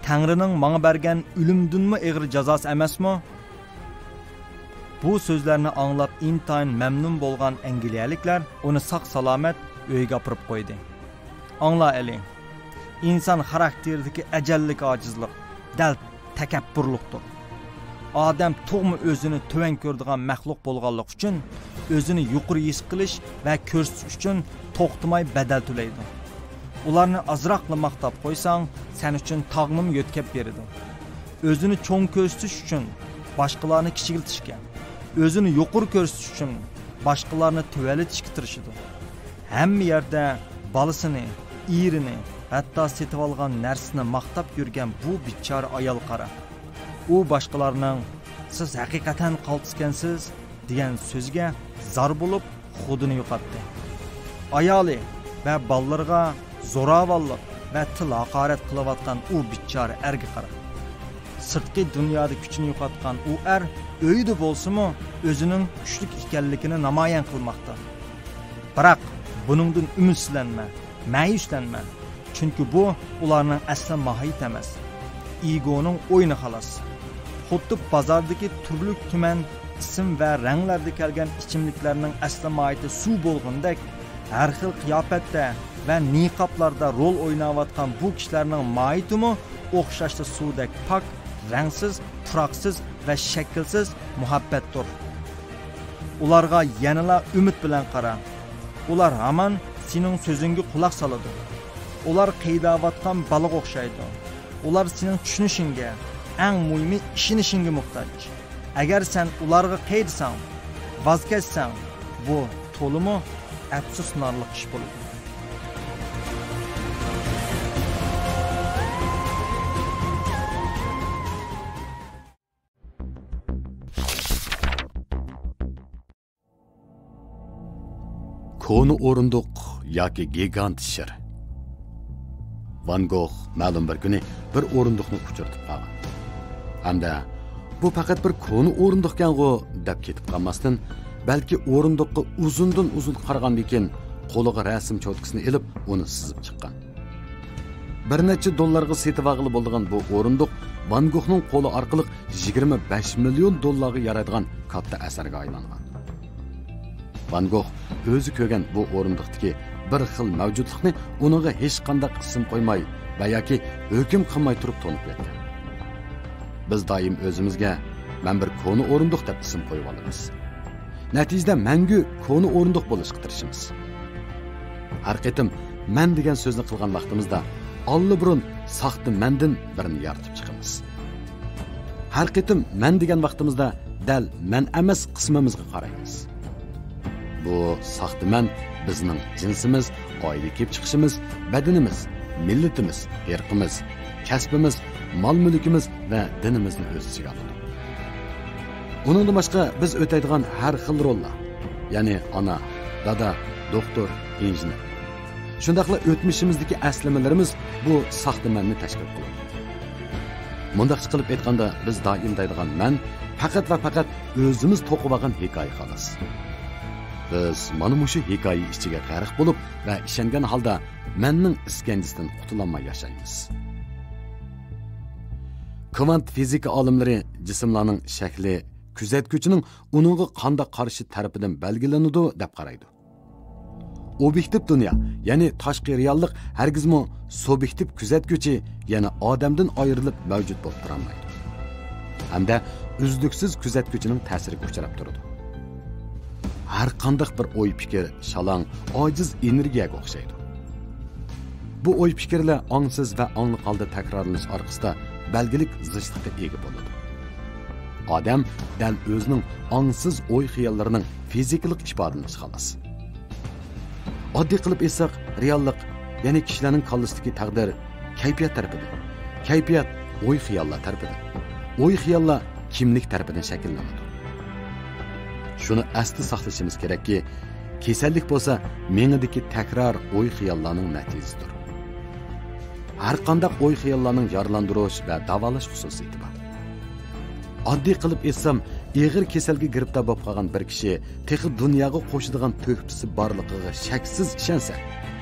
تەڭرىنىڭ ماڭا بەرگەن ئۆلۈمدىنمۇ ئېغىر جازاسى ئەمەسمۇ؟ بۇ سۆزلەرنى ئاڭلاپ ئىنتايىن مەمنۇن بولغان ئەنگلىيەلىكلەر ئۇنى ساق-سالامەت ئۆيىگە ئاپىرىپ قويدى. ئاڭلا ئەلى، ئىنسان خاراكتېرىدىكى ئەجەللىك ئاجىزلىق دەل تەكەببۇرلۇقتۇر. ئادەم تۇغما ئۆزىنى تۆۋەن كۆرىدىغان مەخلۇق بولغانلىقى ئۈچۈن ئۆزىنى يۇقىرى ھېس قىلىش ۋە كۆرسىتىش ئۈچۈن توختىماي بەدەل تۆلەيدۇ. ئۇلارنى ئازراقلا ماختاپ قويساڭ، سەن ئۈچۈن تاغنىمۇ يۆتكەپ بېرىدۇ. ئۆزىنى چوڭ كۆرسىتىش ئۈچۈن باشقىلارنى كىچىكلىتىشكە، ئۆزىنى يۇقىرى كۆرسىتىش ئۈچۈن باشقىلارنى تۆۋەنلىتىشكە تىرىشىدۇ. ھەممە يەردە بالىسىنى، ئېرىنى، ھەتتا سېتىۋالغان نەرسىسىنى ماختاپ يۈرگەن بۇ بىچارە ئايال قارا. ئۇ باشقىلارنىڭ «سىز ھەقىقەتەن قالتىسكەنسىز» دېگەن سۆزىگە زار بولۇپ، خۇدىنى يوقاتتى. ئايالى ۋە بالىلىرىغا زوراۋانلىق ۋە تىل ھاقارەت قىلىۋاتقان ئۇ بىچارە ئەرگە قارا. سىرتقى دۇنيادا كۈچىنى يوقاتقان ئۇ ئەر ئۆيدە بولسىمۇ ئۆزىنىڭ كۈچلۈك ئىكەنلىكىنى نامايان قىلماقتا. بىراق بۇنىڭدىن ئۈمىدسىزلەنمە، مەيۈسلەنمە. چۈنكى بۇ ئۇلارنىڭ ئەسلى ماھىيىتى ئەمەس. ئېگونىڭ ئويۇنى خالاس. خۇددى بازاردىكى تۈرلۈك تۈمەن ئىسىم ۋە رەڭلەردە كەلگەن ئىچىملىكلەرنىڭ ئەسلى ماھىيىتى سۇ بولغىنىدەك، ھەر خىل قىياپەتتە ۋە نىقابلاردا رول ئويناۋاتقان بۇ كىشىلەرنىڭ ماھىيىتىمۇ ئوخشاشلا سۇدەك پاك، رەڭسىز، پۇراقسىز ۋە شەكىلسىز مۇھەببەتتۇر. ئۇلارغا يەنىلا ئۈمىد بىلەن قارا. ئۇلار ھامان سېنىڭ سۆزۈڭگە قۇلاق سالىدۇ. ئۇلار قېيىداۋاتقان بالىغا ئوخشايدۇ. ئۇلار سېنىڭ چۈشىنىشىڭگە، ئەڭ مۇھىمى ئىشىنىشىڭگە موھتاج. ئەگەر سەن ئۇلارغا قېيىدىساڭ، ۋاز كەچسەڭ، بۇ تولىمۇ ئەپسۇسلىنارلىق ئىش بولىدۇ. كونا ئورۇندۇق ياكى گىگانت شىر. ۋان گوخ مەلۇم بىر كۈنى بىر ئورۇندۇقنى ئۇچرىتىپ قالغان. ھەمدە «بۇ پەقەت بىر كونا ئورۇندۇقكەنغۇ» دەپ كېتىپ قالماستىن، بەلكى ئورۇندۇققا ئۇزۇندىن ئۇزۇن قارىغاندىن كېيىن، قولىغا رەسىم چوتكىسىنى ئېلىپ، ئۇنى سىزىپ چىققان. بىر نەچچە دوللارغا سېتىۋالغىلى بولىدىغان بۇ ئورۇندۇق ۋان گوخنىڭ قولى ئارقىلىق يىگىرمە بەش مىليون دوللارغا يارايدىغان كاتتا ئەسەرگە ئايلانغان. ۋان گوخ ئۆزى كۆرگەن بۇ ئورۇندۇقتىكى بىر خىل مەۋجۇتلۇقنى ئۇنىڭغا ھېچقانداق ئىسىم قويماي ۋە ياكى ھۆكۈم قىلماي تۇرۇپ تونۇپ يەتكەن. بىز دائىم ئۆزىمىزگە «مەن بىر كونا ئورۇندۇق» دەپ ئىسىم قويۇۋالىمىز. نەتىجىدە مەڭگۈ كونا ئورۇندۇق بولۇشقا تىرىشىمىز. ھەر قېتىم «مەن» دېگەن سۆزنى قىلغان ۋاقتىمىزدا، ئاللىبۇرۇن ساختا مەندىن بىرنى يارىتىپ چىقىمىز. ھەر قېتىم «مەن» دېگەن ۋاقتىمىزدا، دەل مەن ئەمەس قىسمىمىزغا قارايمىز. بۇ ساختا مەن بىزنىڭ جىنسىمىز، ئائىلىگە كېلىپ چىقىشىمىز، بەدىنىمىز، مىللىتىمىز، ئىرقىمىز، كەسپىمىز، مال-مۈلكىمىز ۋە دىنىمىزنى ئۆز ئىچىگە ئالىدۇ. ئۇنىڭدىن باشقا، بىز ئۆتەيدىغان ھەر خىل روللار، يەنى ئانا، دادا، دوختۇر، ئىنژېنېر، شۇنداقلا ئۆتمۈشىمىزدىكى ئەسلىمىلىرىمىز بۇ ساختا مەننى تەشكىل قىلىدۇ. مۇنداقچە قىلىپ ئېيتقاندا، بىز دائىم دەيدىغان «مەن» پەقەت ۋە پەقەت ئۆزىمىز توقۇۋالغان ھېكايە، خالاس. بىز مانا مۇشۇ ھېكايە ئىچىگە غەرق بولۇپ ۋە ئىشەنگەن ھالدا مەننىڭ ئىسكەنجىسىدىن قۇتۇلالماي ياشايمىز. كۋانت فىزىكا ئالىملىرى جىسىملارنىڭ شەكلى كۆزەتكۈچىنىڭ ئۇنىڭغا قانداق قارىشى تەرىپىدىن بەلگىلىنىدۇ، دەپ قارايدۇ. ئوبيېكتىپ دۇنيا، يەنى تاشقى رېئاللىق ھەرگىزمۇ سۇبيېكتىپ كۆزەتكۈچى، يەنى ئادەمدىن ئايرىلىپ مەۋجۇت بولۇپ تۇرالمايدۇ. ھەمدە ئۈزلۈكسىز كۆزەتكۈچىنىڭ تەسىرىگە ئۇچراپ تۇرىدۇ. ھەر قانداق بىر ئوي-پىكىر شالاڭ، ئاجىز ئېنېرگىيەگە ئوخشايدۇ. بۇ ئوي-پىكىرلەر ئاڭسىز ۋە ئاڭلىق ھالدا تەكرارلىنىش ئارقىسىدا بەلگىلىك زىچلىققا ئىگە بولىدۇ. ئادەم دەل ئۆزىنىڭ ئاڭسىز ئوي-خىياللىرىنىڭ فىزىكىلىق ئىپادىلىنىشى، خالاس. ئاددىي قىلىپ ئېيتساق، رېئاللىق، يەنى كىشىلەرنىڭ كاللىسىدىكى تەقدىر كەيپىيات تەرىپىدىن، كەيپىيات ئوي-خىياللار تەرىپىدىن، ئوي-خىياللار كىملىك تەرىپىدىن شەكىللىنىدۇ. شۇنى ئەستە ساقلىشىمىز كېرەككى، كېسەللىك بولسا مېڭىدىكى تەكرار ئوي-خىياللارنىڭ نەتىجىسىدۇر. ھەر قانداق ئوي-خىياللارنىڭ يارىلاندۇرۇش ۋە داۋالاش خۇسۇسىيىتى بار. ئاددىي قىلىپ ئېيتسام، ئېغىر كېسەلگە گىرىپتار بولۇپ قالغان بىر كىشى تېخى دۇنياغا قوشىدىغان تۆھپىسى بارلىقىغا شەكسىز ئىشەنسە،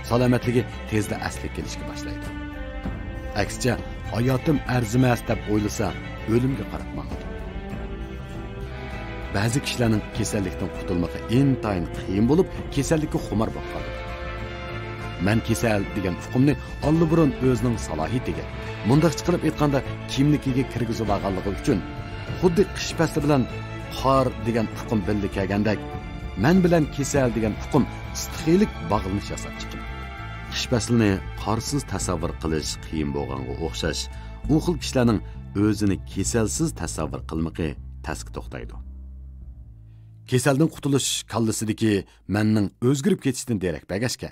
سالامەتلىكى تېزلا ئەسلىگە كېلىشكە باشلايدۇ. ئەكسىچە، ھاياتىم ئەرزىمەس دەپ ئويلىسا، ئۆلۈمگە قاراپ ماڭىدۇ. بەزى كىشىلەرنىڭ كېسەللىكتىن قۇتۇلمىقى ئىنتايىن قىيىن بولۇپ، كېسەللىككە خۇمار بولۇپ قالىدۇ. مەن كېسەل دېگەن ئۇقۇمنى ئاللىبۇرۇن ئۆزىنىڭ سالاھىيىتىگە، مۇنداقچە قىلىپ ئېيتقاندا، كىملىكىگە كىرگۈزۈۋالغانلىقى ئۈچۈن، خۇددى قىش پەسلى بىلەن قار دېگەن ئۇقۇم بىللە كەلگەندەك، مەن بىلەن كېسەل دېگەن ئۇقۇم ئىستىخىيلىك باغلىنىش ياساپ چىقىدۇ. قىش پەسلىنى قارسىز تەسەۋۋۇر قىلىش قىيىن بولغانغا ئوخشاش، ئۇ خىل كىشىلەرنىڭ ئۆزىنى كېسەلسىز تەسەۋۋۇر قىلمىقى تەسكە توختايدۇ. كېسەلدىن قۇتۇلۇش كاللىسىدىكى مەننىڭ ئۆزگىرىپ كېتىشىدىن دېرەك بەرگەچكە،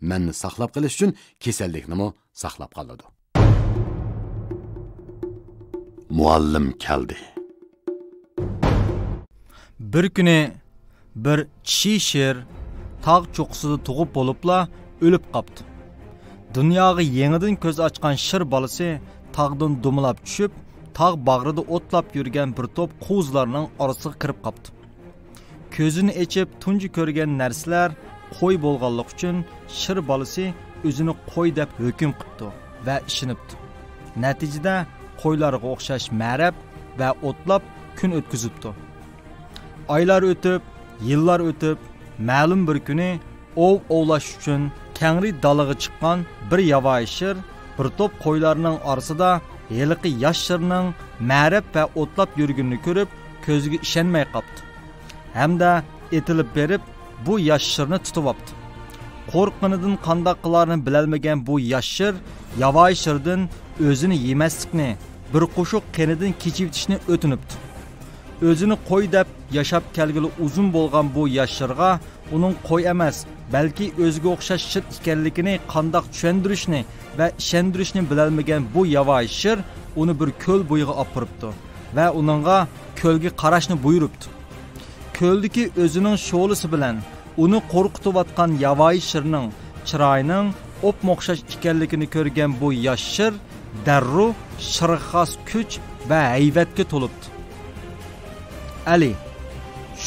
مەننى ساقلاپ قېلىش ئۈچۈن كېسەللىكنىمۇ ساقلاپ قالىدۇ. مۇئەللىم كەلدى. بىر كۈنى بىر چىشى شىر تاغ چوققىسىدا تۇغۇپ بولۇپلا ئۆلۈپ قاپتۇ. دۇنياغا يېڭىدىن كۆز ئاچقان شىر بالىسى تاغدىن دومىلاپ چۈشۈپ، تاغ باغرىدا ئوتلاپ يۈرگەن بىر توپ قوزىلارنىڭ ئارىسىغا كىرىپ قاپتۇ. كۆزىنى ئېچىپ تۇنجى كۆرگەن نەرسىلەر قوي بولغانلىقى ئۈچۈن، شىر بالىسى ئۆزىنى قوي دەپ ھۆكۈم قىپتۇ ۋە ئىشىنىپتۇ. نەتىجىدە، قويلارغا ئوخشاش مەرەپ ۋە ئوتلاپ كۈن ئۆتكۈزۈپتۇ. ئايلار ئۆتۈپ، يىللار ئۆتۈپ، مەلۇم بىر كۈنى ئوۋ ئوۋلاش ئۈچۈن كەڭرى دالىغا چىققان بىر ياۋايى شىر بىر توپ قويلارنىڭ ئارىسىدا ھېلىقى ياش شىرنىڭ مەرەپ ۋە ئوتلاپ يۈرگىنىنى كۆرۈپ، كۆزىگە ئىشەنمەي قاپتۇ ھەمدە ئېتىلىپ بېرىپ، بۇ ياش شىرنى تۇتۇۋاپتۇ. قورققىنىدىن قانداق قىلارىنى بىلەلمىگەن بۇ ياش شىر ياۋايى شىردىن ئۆزىنى يېمەسلىكنى، بىر قوشۇق قېنىدىن كېچىۋېتىشنى ئۆتۈنۈپتۇ. ئۆزىنى قوي دەپ ياشاپ كەلگىلى ئۇزۇن بولغان بۇ ياش شىرغا ئۇنىڭ قوي ئەمەس، بەلكى ئۆزىگە ئوخشاش شىر ئىكەنلىكىنى قانداق چۈشەندۈرۈشنى ۋە ئىشەندۈرۈشنى بىلەلمىگەن بۇ ياۋايى شىر ئۇنى بىر كۆل بويىغا ئاپىرىپتۇ ۋە ئۇنىڭغا كۆلگە قاراشنى بۇيرۇپتۇ. كۆلدىكى ئۆزىنىڭ شولىسى بىلەن ئۇنى قورقۇتۇۋاتقان ياۋايى شىرنىڭ چىرايىنىڭ ئوپمۇئوخشاش ئىكەنلىكىنى كۆرگەن بۇ ياش شىر دەررۇ شىرغا خاس كۈچ ۋە ھەيۋەتكە تولۇپتۇ. ئەلى،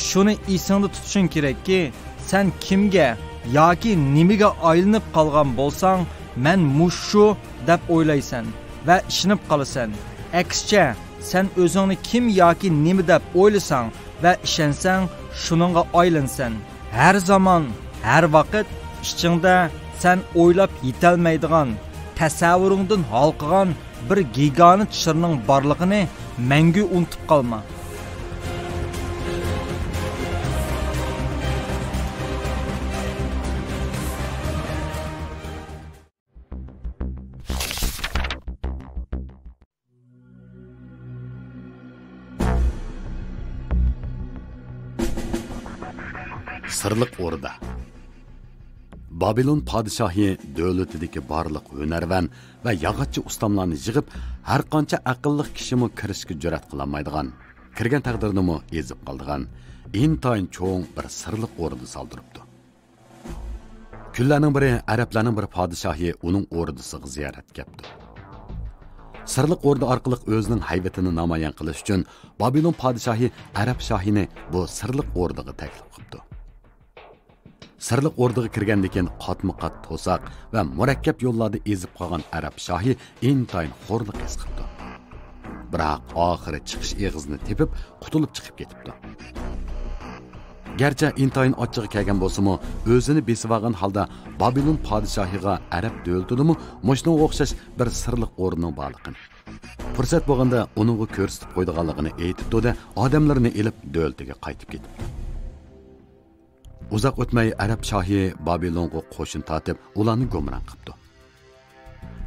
شۇنى ئېسىڭدە تۇتۇشۇڭ كېرەككى، سەن كىمگە ياكى نېمىگە ئايلىنىپ قالغان بولساڭ، مەن مۇشۇ دەپ ئويلايسەن ۋە ئىشىنىپ قالىسەن. ئەكسىچە، سەن ئۆزۈڭنى كىم ياكى نېمە دەپ ئويلىساڭ ۋە ئىشەنسەڭ، شۇنىڭغا ئايلىنىسەن. ھەر زامان، ھەر ۋاقىت ئىچىڭدە سەن ئويلاپ يېتەلمەيدىغان، تەسەۋۋۇرۇڭدىن ھالقىغان بىر گىگانت شىرنىڭ بارلىقىنى مەڭگۈ ئۇنتۇپ قالما. سىرلىق ئوردا. بابىلون پادىشاھى دۆلىتىدىكى بارلىق ھۈنەرۋەن ۋە ياغاچچى ئۇستاملارنى يىغىپ، ھەرقانچە ئەقىللىق كىشىمۇ كىرىشكە جۈرئەت قىلالمايدىغان، كىرگەن تەقدىردىمۇ ئېزىپ قالىدىغان، ئىنتايىن چوڭ بىر سىرلىق ئوردا سالدۇرۇپتۇ. كۈنلەرنىڭ بىرى ئەرەبلەرنىڭ بىر پادىشاھى ئۇنىڭ ئوردىسىغا زىيارەتكە كەپتۇ. سىرلىق ئوردا ئارقىلىق ئۆزىنىڭ ھەيۋىتىنى نامايان قىلىش ئۈچۈن بابىلون پادىشاھى ئەرەب شاھىنى بۇ سىرلىق ئوردىغا تەكلىپ قىپتۇ. سىرلىق ئوردىغا كىرگەندىن كېيىن قاتمۇ قات توساق ۋە مۇرەككەپ يوللاردا ئېزىپ قالغان ئەرەب شاھى ئىنتايىن خورلۇق ھېس قىپتۇ. بىراق ئاخىرى چىقىش ئېغىزىنى تېپىپ، قۇتۇلۇپ چىقىپ كېتىپتۇ. گەرچە ئىنتايىن ئاچچىقى كەلگەن بولسىمۇ، ئۆزىنى بېسىۋالغان ھالدا بابىلون پادىشاھىغا ئەرەب دۆلىتىدىمۇ مۇشۇنىڭغا ئوخشاش بىر سىرلىق ئورنىنىڭ بارلىقىنى، پۇرسەت بولغاندا ئۇنىڭغا كۆرسىتىپ قويىدىغانلىقىنى ئېيتىپتۇ-دە، ئادەملىرىنى ئېلىپ دۆلىتىگە قايتىپ كېتىپتۇ. ئۇزاق ئۆتمەي ئەرەب شاھى بابىلونغا قوشۇن تارتىپ، ئۇلارنى گۇمران قىپتۇ.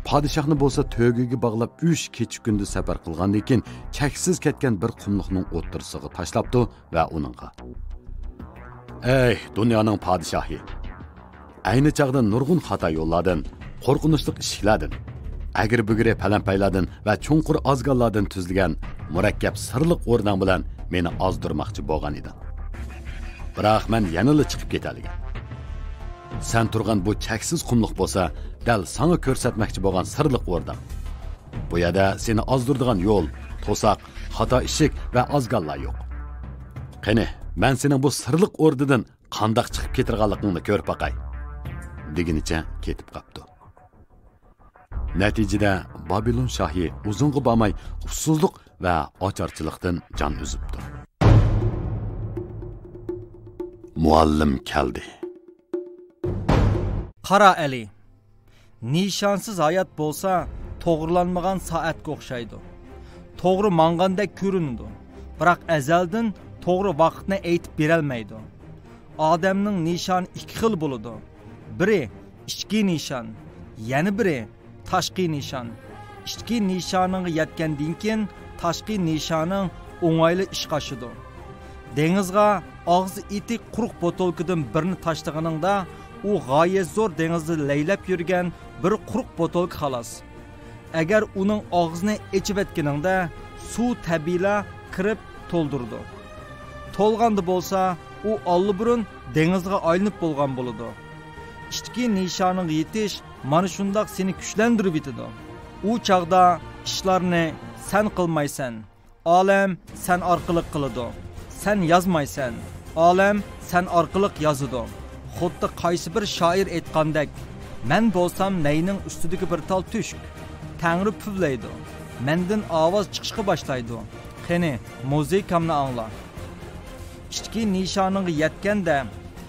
پادىشاھنى بولسا تۆگىگە باغلاپ ئۈچ كېچە-كۈندۈز سەپەر قىلغاندىن كېيىن، چەكسىز كەتكەن بىر قۇملۇقنىڭ ئوتتۇرىسىغا تاشلاپتۇ ۋە ئۇنىڭغا، ئەي دۇنيانىڭ پادىشاھى! ئەينى چاغدا نۇرغۇن خاتا يوللاردىن، قورقۇنچلۇق ئىشىكلەردىن، ئەگرى-بۈگرى پەلەمپەيلەردىن ۋە چوڭقۇر ئازگاللاردىن تۈزۈلگەن مۇرەككەپ سىرلىق ئورداڭ بىلەن مېنى ئازدۇرماقچى بولغان ئىدىڭ. بىراق مەن يەنىلا چىقىپ كېتەلىگەن. سەن تۇرغان بۇ چەكسىز قۇملۇق بولسا، دەل ساڭا كۆرسەتمەكچى بولغان سىرلىق ئورداڭ. بۇ يەردە سېنى ئازدۇرىدىغان يول، توساق، خاتا ئىشىك ۋە ئازگاللار يوق. «قېنى، مەن سېنىڭ بۇ سىرلىق ئوردىدىن قانداق چىقىپ كېتىدىغانلىقىڭنى كۆرۈپ باقاي» دېگىنىچە كېتىپ قاپتۇ. نەتىجىدە بابىلون شاھى ئۇزۇنغا بارماي ئۇسسۇزلۇق ۋە ئاچارچىلىقتىن جان ئۈزۈپتۇ. مۇئەللىم كەلدى. قارا ئەلى، نىشانسىز ھايات بولسا توغرىلانمىغان سائەتكە ئوخشايدۇ. توغرا ماڭغاندەك كۆرۈنىدۇ، بىراق ئەزەلدىن توغرا ۋاقىتنى ئېيتىپ بېرەلمەيدۇ. ئادەمنىڭ نىشانى ئىككى خىل بولىدۇ. بىرى ئىچكى نىشان، يەنە بىرى تاشقى نىشان. ئىچكى نىشانىڭغا يەتكەندىن كېيىن، تاشقى نىشانىڭ ئوڭايلا ئىشقا ئاشىدۇ. دېڭىزغا ئاغزى ئېتىك قۇرۇق بوتۇلكىدىن بىرنى تاشلىغىنىڭدا، ئۇ غايەت زور دېڭىزدا لەيلەپ يۈرگەن بىر قۇرۇق بوتۇلكا خالاس. ئەگەر ئۇنىڭ ئاغزىنى ئېچىۋەتكىنىڭدە، سۇ تەبىئىيلا كىرىپ تولدۇرىدۇ. تولغاندا بولسا، ئۇ ئاللىبۇرۇن دېڭىزغا ئايلىنىپ بولغان بولىدۇ. ئىچكى نىشانىڭغا يېتىش مانا شۇنداق سېنى كۈچلەندۈرۈۋېتىدۇ. ئۇ چاغدا ئىشلارنى سەن قىلمايسەن، ئالەم سەن ئارقىلىق قىلىدۇ. سەن يازمايسەن، ئالەم سەن ئارقىلىق يازىدۇ. خۇددى قايسى بىر شائىر ئېيتقاندەك، مەن بولسام نەينىڭ ئۈستىدىكى بىر تال تۆشۈك. تەڭرى پۈۋلەيدۇ. مەندىن ئاۋاز چىقىشقا باشلايدۇ. قېنى، مۇزىكامنى ئاڭلا. ئىچكى نىشانىڭغا يەتكەندە،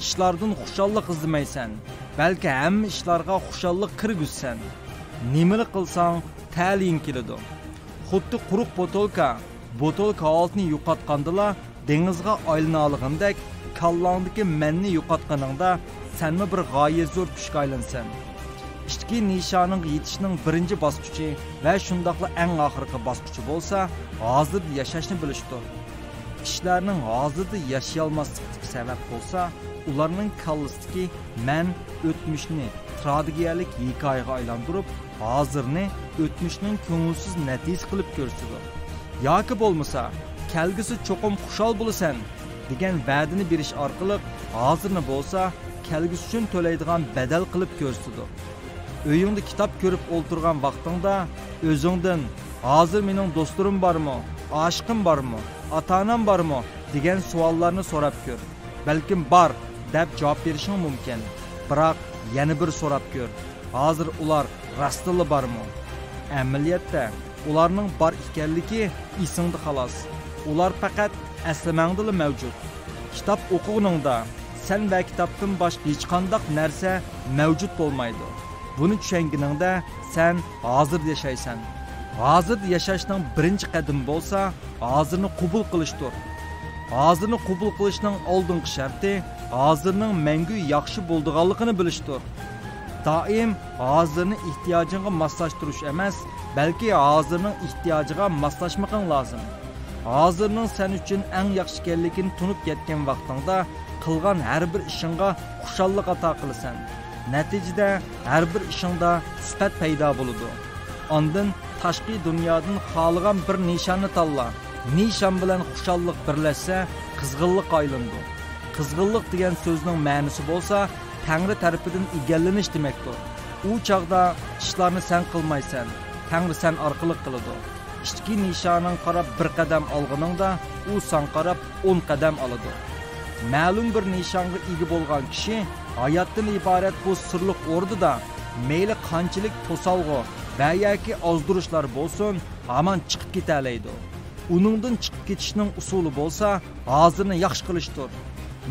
ئىشلاردىن خۇشاللىق ئىزدىمەيسەن، بەلكى ھەممە ئىشلارغا خۇشاللىق كىرگۈزىسەن. نېمىلا قىلساڭ، تەلىيىڭ كېلىدۇ. خۇددى قۇرۇق بوتۇلكا، بوتۇلكا ھالىتىنى يوقاتقاندىلا، دېڭىزغا ئايلىنالىغىنىدەك، كاللاڭدىكى مەننى يوقاتقىنىڭدا، سەنمۇ بىر غايەت زور كۈچكە ئايلىنىسەن. ئىچكى نىشانىڭغا يېتىشنىڭ بىرىنچى باسقۇچى ۋە شۇنداقلا ئەڭ ئاخىرقى باسقۇچى بولسا، ھازىردا ياشاشنى بىلىشتۇر. كىشىلەرنىڭ ھازىردا ياشىيالماسلىقىدىكى سەۋەب بولسا، ئۇلارنىڭ كاللىسىدىكى مەن ئۆتمۈشنى تراگېدىيەلىك ھېكايىگە ئايلاندۇرۇپ، ھازىرنى ئۆتمۈشنىڭ كۆڭۈلسىز نەتىجىسى قىلىپ كۆرسىتىدۇ. ياكى بولمىسا، كەلگۈسى چوقۇم خۇشال بولىسەن دېگەن ۋەدىنى بېرىش ئارقىلىق، ھازىرنى بولسا كەلگۈسى ئۈچۈن تۆلەيدىغان بەدەل قىلىپ كۆرسىتىدۇ. ئۆيۈڭدە كىتاب كۆرۈپ ئولتۇرغان ۋاقتىڭدا ئۆزۈڭدىن، «ھازىر مېنىڭ دوستلىرىم بارمۇ، ئاشىقىم بارمۇ، ئاتا-ئانام بارمۇ؟» دېگەن سوئاللارنى سوراپ كۆر. بەلكىم «بار» دەپ جاۋاب بېرىشىڭ مۇمكىن. بىراق يەنە بىر سوراپ كۆر، ھازىر ئۇلار راستتىنلا بارمۇ؟ ئەمەلىيەتتە ئۇلارنىڭ بار ئىكەنلىكى ئېسىڭدە خالاس. ئۇلار پەقەت ئەسلىمەڭدىلا مەۋجۇت. كىتاب ئوقۇغىنىڭدا سەن ۋە كىتابتىن باشقا ھېچقانداق نەرسە مەۋجۇت بولمايدۇ. بۇنى چۈشەنگىنىڭدە سەن ھازىردا ياشايسەن. ھازىردا ياشاشنىڭ بىرىنچى قەدىمى بولسا، ھازىرنى قوبۇل قىلىشتۇر. ھازىرنى قوبۇل قىلىشنىڭ ئالدىنقى شەرتى، ھازىرنىڭ مەڭگۈ ياخشى بولىدىغانلىقىنى بىلىشتۇر. دائىم ھازىرنى ئېھتىياجىڭغا ماسلاشتۇرۇش ئەمەس، بەلكى ھازىرنىڭ ئېھتىياجىغا ماسلاشمىقىڭ لازىم. ھازىرنىڭ سەن ئۈچۈن ئەڭ ياخشى ئىكەنلىكىنى تونۇپ يەتكەن ۋاقتىڭدا، قىلغان ھەر بىر ئىشىڭغا خۇشاللىق ئاتا قىلىسەن. نەتىجىدە، ھەر بىر ئىشىڭدا سۈپەت پەيدا بولىدۇ. ئاندىن تاشقى دۇنيادىن خالىغان بىر نىشاننى تاللا. نىشان بىلەن خۇشاللىق بىرلەشسە، قىزغىنلىققا ئايلىنىدۇ. قىزغىنلىق دېگەن سۆزنىڭ مەنىسى بولسا، تەڭرى تەرىپىدىن ئىگىلىنىش دېمەكتۇر. ئۇ چاغدا ئىشلارنى سەن قىلمايسەن، تەڭرى سەن ئارقىلىق قىلىدۇ. ئىچكى نىشانىڭغا قاراپ بىر قەدەم ئالغىنىڭدا، ئۇ ساڭا قاراپ ئون قەدەم ئالىدۇ. مەلۇم بىر نىشانغا ئىگە بولغان كىشى ھاياتتىن ئىبارەت بۇ سىرلىق ئوردىدا مەيلى قانچىلىك توسالغۇ ۋە ياكى ئازدۇرۇشلار بولسۇن، ھامان چىقىپ كېتەلەيدۇ. ئۇنىڭدىن چىقىپ كېتىشنىڭ ئۇسۇلى بولسا، ھازىرنى ياخشى قىلىشتۇر.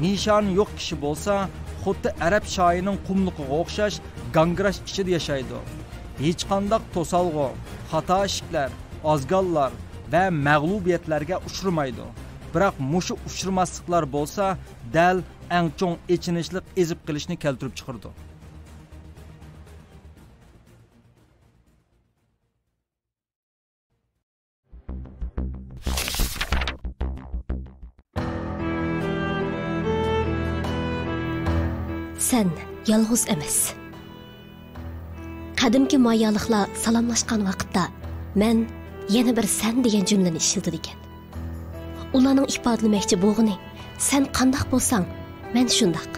نىشانى يوق كىشى بولسا، خۇددى ئەرەب شاھىنىڭ قۇملۇقىغا ئوخشاش گاڭگىراش ئىچىدە ياشايدۇ. ھېچقانداق توسالغۇ، خاتا ئىشىكلەر، ئازگاللار ۋە مەغلۇبىيەتلەرگە ئۇچرىمايدۇ. بىراق مۇشۇ ئۇچرىماسلىقلار بولسا، دەل ئەڭ چوڭ ئېچىنىشلىق ئېزىپ قېلىشنى كەلتۈرۈپ چىقىرىدۇ. سەن يالغۇز ئەمەس. قەدىمكى مايالىقلار سالاملاشقان ۋاقىتتا، مەن يەنە بىر سەن دېگەن جۈملىنى ئىشلىتىدىكەن. ئۇلارنىڭ ئىپادىلىمەكچى بولغىنى، سەن قانداق بولساڭ، مەن شۇنداق.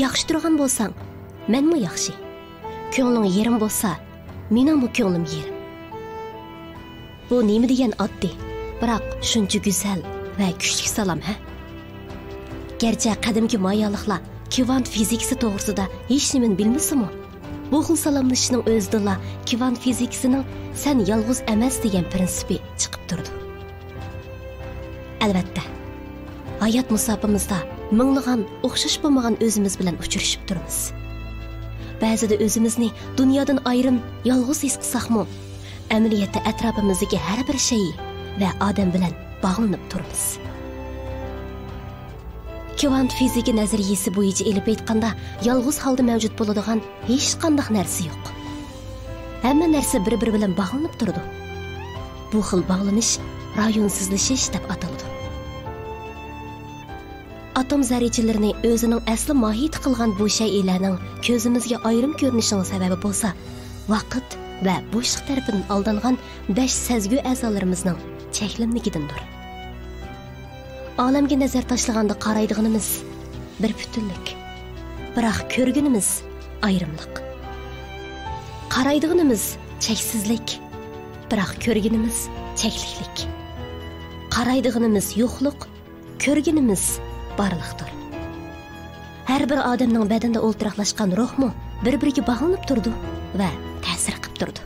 ياخشى تۇرغان بولساڭ، مەنمۇ ياخشى. كۆڭلۈڭ يېرىم بولسا، مېنىڭمۇ كۆڭلۈم يېرىم. بۇ نېمە دېگەن ئاددىي، بىراق شۇنچە گۈزەل ۋە كۈچلۈك سالام، ھە؟ گەرچە قەدىمكى مايالىقلار كۋانت فىزىكىسى توغرىسىدا ھېچنېمىنى بىلمىسىمۇ، بۇ خىل سالاملىشىشنىڭ ئۆزىدىنلا كۋانت فىزىكىسىنىڭ «سەن يالغۇز ئەمەس» دېگەن پىرىنسىپى چىقىپ تۇرىدۇ. ئەلۋەتتە، ھايات مۇساپىمىزدا مىڭلىغان ئوخشاش بولمىغان ئۆزىمىز بىلەن ئۇچرىشىپ تۇرىمىز. بەزىدە ئۆزىمىزنى دۇنيادىن ئايرىم، يالغۇز ھېس قىلساقمۇ، ئەمەلىيەتتە ئەتراپىمىزدىكى ھەر بىر شەيئى ۋە ئادەم بىلەن باغلىنىپ تۇرىمىز. كۋانت فىزىكا نەزەرىيىسى بويىچە ئېلىپ ئېيتقاندا، يالغۇز ھالدا مەۋجۇت بولىدىغان ھېچقانداق نەرسە يوق. ھەممە نەرسە بىر-بىرى بىلەن باغلىنىپ تۇرىدۇ. بۇ خىل باغلىنىش رايونسىزلىشىش دەپ ئاتىلىدۇ. ئاتوم زەررىچىلىرىنى ئۆزىنىڭ ئەسلى ماھىيىتى قىلغان بۇ شەيئىلەرنىڭ كۆزىمىزگە ئايرىم كۆرۈنۈشىنىڭ سەۋەبى بولسا، ۋاقىت ۋە بوشلۇق تەرىپىدىن ئالدانغان بەش سەزگۈ ئەزالىرىمىزنىڭ چەكلىمىلىكىدىندۇر. ئالەمگە نەزەر تاشلىغاندا قارايدىغىنىمىز بىر پۈتۈنلۈك، بىراق كۆرگىنىمىز ئايرىملىق. قارايدىغىنىمىز چەكسىزلىك، بىراق كۆرگىنىمىز چەكلىكلىك. قارايدىغىنىمىز يوقلۇق، كۆرگىنىمىز بارلىقتۇر. ھەر بىر ئادەمنىڭ بەدىنىدە ئولتۇراقلاشقان روھمۇ بىر-بىرىگە باغلىنىپ تۇرىدۇ ۋە تەسىر قىلىپ تۇرىدۇ.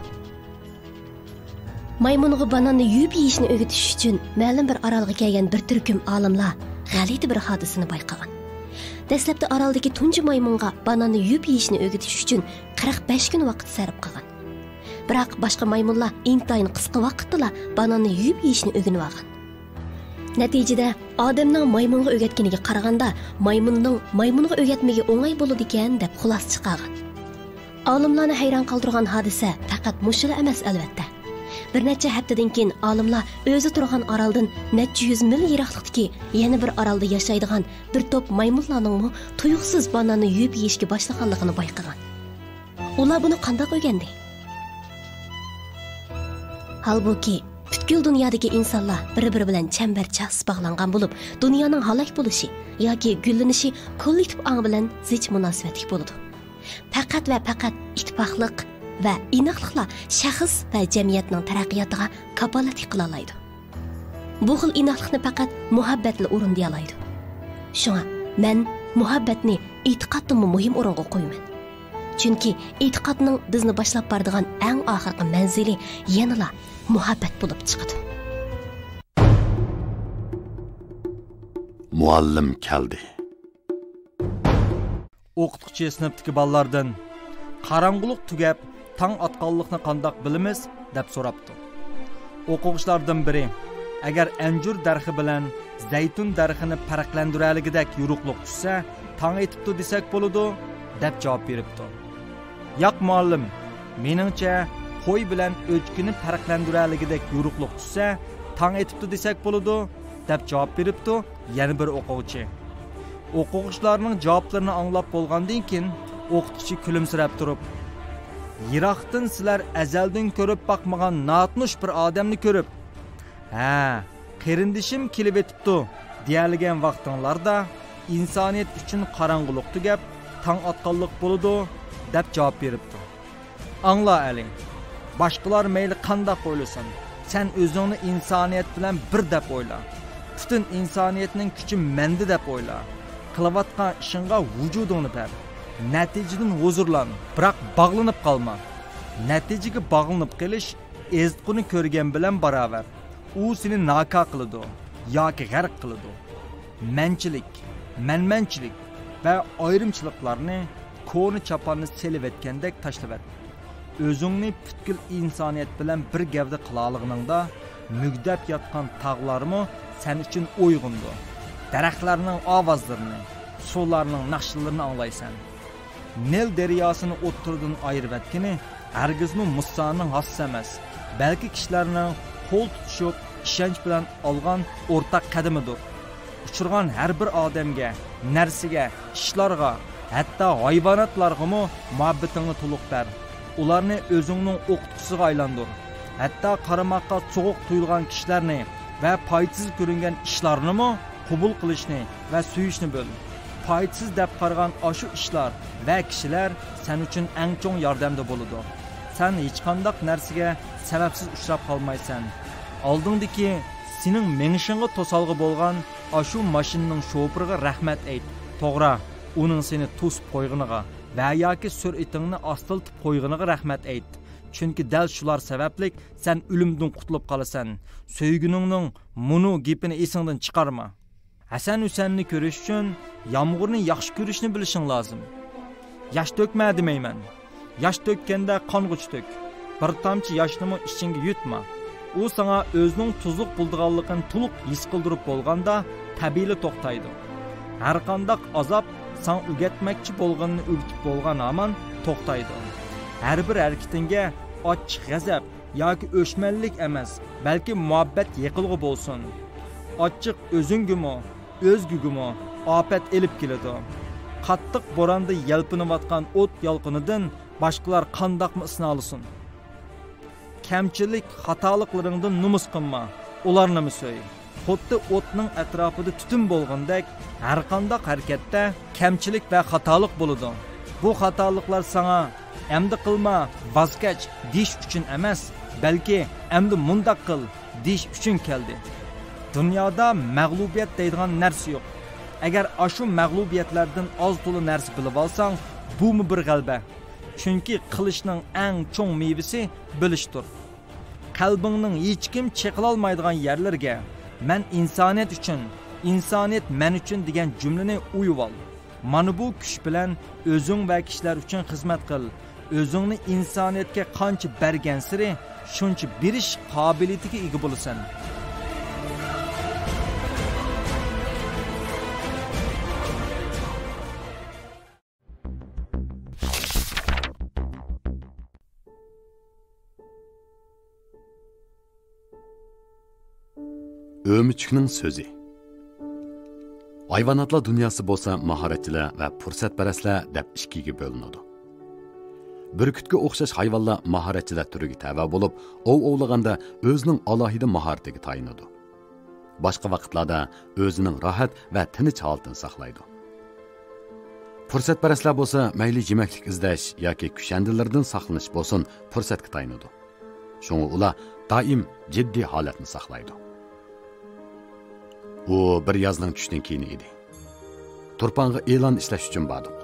مايمۇنغا باناننى يۇيۇپ يېيىشنى ئۆگىتىش ئۈچۈن مەلۇم بىر ئارالغا كەلگەن بىر تۈركۈم ئالىملار غەلىتە بىر ھادىسىنى بايقىغان. دەسلەپتە ئارالدىكى تۇنجى مايمۇنغا باناننى يۇيۇپ يېيىشنى ئۆگىتىش ئۈچۈن قىرىق بەش كۈن ۋاقىت سەرپ قىلغان. بىراق باشقا مايمۇنلار ئىنتايىن قىسقا ۋاقىتتىلا باناننى يۇيۇپ يېيىشنى ئۆگىنىۋالغان. نەتىجىدە، ئادەمنىڭ مايمۇنغا ئۆگەتكىنىگە قارىغاندا، مايمۇننىڭ مايمۇنغا ئۆگەتمىكى ئوڭاي بولىدىكەن، دەپ خۇلاسە چىقارغان. ئالىملارنى ھەيران قالدۇرغان ھادىسە پەقەت مۇشۇلا ئەمەس، ئەلۋەتتە. بىر نەچچە ھەپتىدىن كېيىن ئالىملار ئۆزى تۇرغان ئارالدىن نەچچە يۈز مىل يىراقلىقتىكى يەنە بىر ئارالدا ياشايدىغان بىر توپ مايمۇنلارنىڭمۇ تۇيۇقسىز باناننى يۇيۇپ يېيىشكە باشلىغانلىقىنى بايقىغان. ئۇلار بۇنى قانداق ئۆگەندى؟ ھالبۇكى، پۈتكۈل دۇنيادىكى ئىنسانلار بىر-بىرى بىلەن چەمبەرچاس باغلانغان بولۇپ، دۇنيانىڭ ھالاك بولۇشى ياكى گۈللىنىشى كوللېكتىپ ئاڭ بىلەن زىچ مۇناسىۋەتلىك بولىدۇ. پەقەت ۋە پەقەت ئىتتىپاقلىق ۋە ئىناقلىقلا شەخس ۋە جەمئىيەتنىڭ تەرەققىياتىغا كاپالەتلىك قىلالايدۇ. بۇ خىل ئىناقلىقنى پەقەت مۇھەببەتلا ئورۇندىيالايدۇ. شۇڭا مەن مۇھەببەتنى ئېتىقادتىنمۇ مۇھىم ئورۇنغا قويىمەن. چۈنكى ئېتىقادنىڭ بىزنى باشلاپ بارىدىغان ئەڭ ئاخىرقى مەنزىلى يەنىلا مۇھەببەت بولۇپ چىقىدۇ. مۇئەللىم كەلدى. ئوقۇتقۇچى سىنىپتىكى بالىلاردىن، «قاراڭغۇلۇق تۈگەپ، تاڭ ئاتقانلىقنى قانداق بىلىمىز؟» دەپ سوراپتۇ. ئوقۇغۇچىلاردىن بىرى، «ئەگەر ئەنجۈر دەرىخى بىلەن زەيتۇن دەرىخىنى پەرقلەندۈرەلىگۈدەك يورۇقلۇق چۈشسە، تاڭ ئېتىپتۇ دېسەك بولىدۇ» دەپ جاۋاب بېرىپتۇ. «ياق، مۇئەللىم، مېنىڭچە، قوي بىلەن ئۆچكىنى پەرقلەندۈرەلىگۈدەك يورۇقلۇق چۈشسە، تاڭ ئېتىپتۇ دېسەك بولىدۇ» دەپ جاۋاب بېرىپتۇ يەنە بىر ئوقۇغۇچى. ئوقۇغۇچىلارنىڭ جاۋابلىرىنى ئاڭلاپ بولغاندىن كېيىن، ئوقۇتقۇچى كۈلۈمسىرەپ تۇرۇپ، «يىراقتىن سىلەر ئەزەلدىن كۆرۈپ باقمىغان ناتونۇش بىر ئادەمنى كۆرۈپ، ھە، قېرىندىشىم كېلىۋېتىپتۇ دېيەلىگەن ۋاقتىڭلاردا، ئىنسانىيەت ئۈچۈن قاراڭغۇلۇق تۈگەپ، تاڭ ئاتقانلىق بولىدۇ» دەپ جاۋاب بېرىپتۇ. ئاڭلا، ئەلى، باشقىلار مەيلى قانداق ئويلىسۇن، سەن ئۆزۈڭنى ئىنسانىيەت بىلەن بىر دەپ ئويلا. پۈتۈن ئىنسانىيەتنىڭ كۈچى مەندە دەپ ئويلا. قىلىۋاتقان ئىشىڭغا ۋۇجۇدۇڭنى بەر. نەتىجىدىن ھۇزۇرلان، بىراق باغلىنىپ قالما. نەتىجىگە باغلىنىپ قېلىش ئېزىتقۇنى كۆرگەن بىلەن باراۋەر. ئۇ سېنى ناكار قىلىدۇ ياكى غەرق قىلىدۇ. مەنچىلىك، مەنمەنچىلىك ۋە ئايرىمچىلىقلارنى كونا چاپاننى سېلىۋەتكەندەك تاشلىۋەت. ئۆزۈڭنى پۈتكۈل ئىنسانىيەت بىلەن بىر گەۋدە قىلالىغىنىڭدا، مۈگدەپ ياتقان تاغلارمۇ سەن ئۈچۈن ئويغىنىدۇ. دەرەخلەرنىڭ ئاۋازلىرىنى، سۇلارنىڭ ناخشىلىرىنى ئاڭلايسەن. نىل دەرياسىنى ئوتتۇرىدىن ئايرىۋەتكىنى ھەرگىزمۇ مۇسانىڭ ھاسىسى ئەمەس، بەلكى كىشىلەرنىڭ قول تۇتۇشۇپ، ئىشەنچ بىلەن ئالغان ئورتاق قەدىمىدۇر. ئۇچرىغان ھەر بىر ئادەمگە، نەرسىگە، ئىشلارغا، ھەتتا ھايۋاناتلارغىمۇ مۇھەببىتىڭنى تولۇق بەر. ئۇلارنى ئۆزۈڭنىڭ ئوقۇتقۇچىسىغا ئايلاندۇر. ھەتتا قارىماققا سوغۇق تۇيۇلغان كىشىلەرنى ۋە پايدىسىز كۆرۈنگەن ئىشلارنىمۇ قوبۇل قىلىشنى ۋە سۆيۈشنى بىل. پايدىسىز دەپ قارىغان ئاشۇ ئىشلار ۋە كىشىلەر سەن ئۈچۈن ئەڭ چوڭ ياردەمدە بولىدۇ. سەن ھېچقانداق نەرسىگە سەۋەبسىز ئۇچراپ قالمايسەن. ئالدىڭدىكى، سېنىڭ مېڭىشىڭغا توسالغۇ بولغان ئاشۇ ماشىنىنىڭ شوپۇرىغا رەھمەت ئېيت. توغرا، ئۇنىڭ سېنى توسۇپ قويغىنىغا ۋە ياكى سۈرئىتىڭنى ئاستىلىتىپ قويغىنىغا رەھمەت ئېيت. چۈنكى دەل شۇلار سەۋەبلىك سەن ئۆلۈمدىن قۇتۇلۇپ قالىسەن. سۆيگۈنۈڭنىڭ مۇنۇ گېپىنى ئېسىڭدىن چىقارما. ھەسەن-ھۈسەننى كۆرۈش ئۈچۈن يامغۇرنى ياخشى كۆرۈشنى بىلىشىڭ لازىم. ياش تۆكمە دېمەيمەن. ياش تۆككەندە قانغۇچە تۆك. بىر تامچە ياشنىمۇ ئىچىڭگە يۇتما. ئۇ ساڭا ئۆزىنىڭ تۇزلۇق بولىدىغانلىقىنى تولۇق ھېس قىلدۇرۇپ بولغاندا تەبىئىيلا توختايدۇ. ھەرقانداق ئازاب ساڭا ئۆگەتمەكچى بولغىنىنى ئۆگىتىپ بولغان ھامان توختايدۇ. ھەر بىر ھەرىكىتىڭگە ئاچچىق غەزەپ ياكى ئۆچمەنلىك ئەمەس، بەلكى مۇھەببەت يېقىلغۇ بولسۇن. ئاچچىق ئۆزۈڭگىمۇ، ئۆزگىگىمۇ ئاپەت ئېلىپ كېلىدۇ. قاتتىق بوراندا يەلپۈنۈۋاتقان ئوت يالقۇنىدىن باشقىلار قانداقمۇ ئىسنالىسۇن؟ كەمچىلىك، خاتالىقلىرىڭدىن نومۇس قىلما، ئۇلارنىمۇ سۆي. خۇددى ئوتنىڭ ئەتراپىدا تۈتۈن بولغىنىدەك، ھەرقانداق ھەرىكەتتە كەمچىلىك ۋە خاتالىق بولىدۇ. بۇ خاتالىقلار ساڭا «ئەمدى قىلما، ۋاز كەچ» دېيىش ئۈچۈن ئەمەس، بەلكى «ئەمدى مۇنداق قىل» دېيىش ئۈچۈن كەلدى. دۇنيادا مەغلۇبىيەت دەيدىغان نەرسە يوق. ئەگەر ئاشۇ مەغلۇبىيەتلەردىن ئاز-تولا نەرسە بىلىۋالساڭ، بۇمۇ بىر غەلىبە. چۈنكى قىلىشنىڭ ئەڭ چوڭ مېۋىسى بىلىشتۇر. قەلبىڭنىڭ ھېچكىم چېقىلالمايدىغان يەرلىرىگە «مەن ئىنسانىيەت ئۈچۈن، ئىنسانىيەت مەن ئۈچۈن» دېگەن جۈملىنى ئويۇۋال. مانا بۇ كۈچ بىلەن ئۆزۈڭ ۋە كىشىلەر ئۈچۈن خىزمەت قىل. ئۆزۈڭنى ئىنسانىيەتكە قانچە بەرگەنسېرى، شۇنچە بېرىش قابىلىيىتىگە ئىگە بولىسەن. ئۆمۈچۈكنىڭ سۆزى. ھايۋاناتلار دۇنياسى بولسا ماھارەتچىلەر ۋە پۇرسەتپەرەسلەر دەپ ئىككىگە بۆلۈنىدۇ. بۈركۈتكە ئوخشاش ھايۋانلار ماھارەتچىلەر تۈرىگە تەۋە بولۇپ، ئوۋ ئوۋلىغاندا ئۆزىنىڭ ئالاھىدە ماھارىتىگە تايىنىدۇ. باشقا ۋاقىتلاردا ئۆزىنىڭ راھەت ۋە تىنچ ھالىتىنى ساقلايدۇ. پۇرسەتپەرەسلەر بولسا مەيلى يېمەكلىك ئىزدەش ياكى كۈشەندىلىرىدىن ساقلىنىش بولسۇن، پۇرسەتكە تايىنىدۇ. شۇڭا ئۇلار دائىم جىددىي ھالەتنى ساقلايدۇ. ئۇ بىر يازنىڭ چۈشتىن كېيىنى ئىدى. تۇرپانغا ئېلان ئىشلەش ئۈچۈن باردۇق.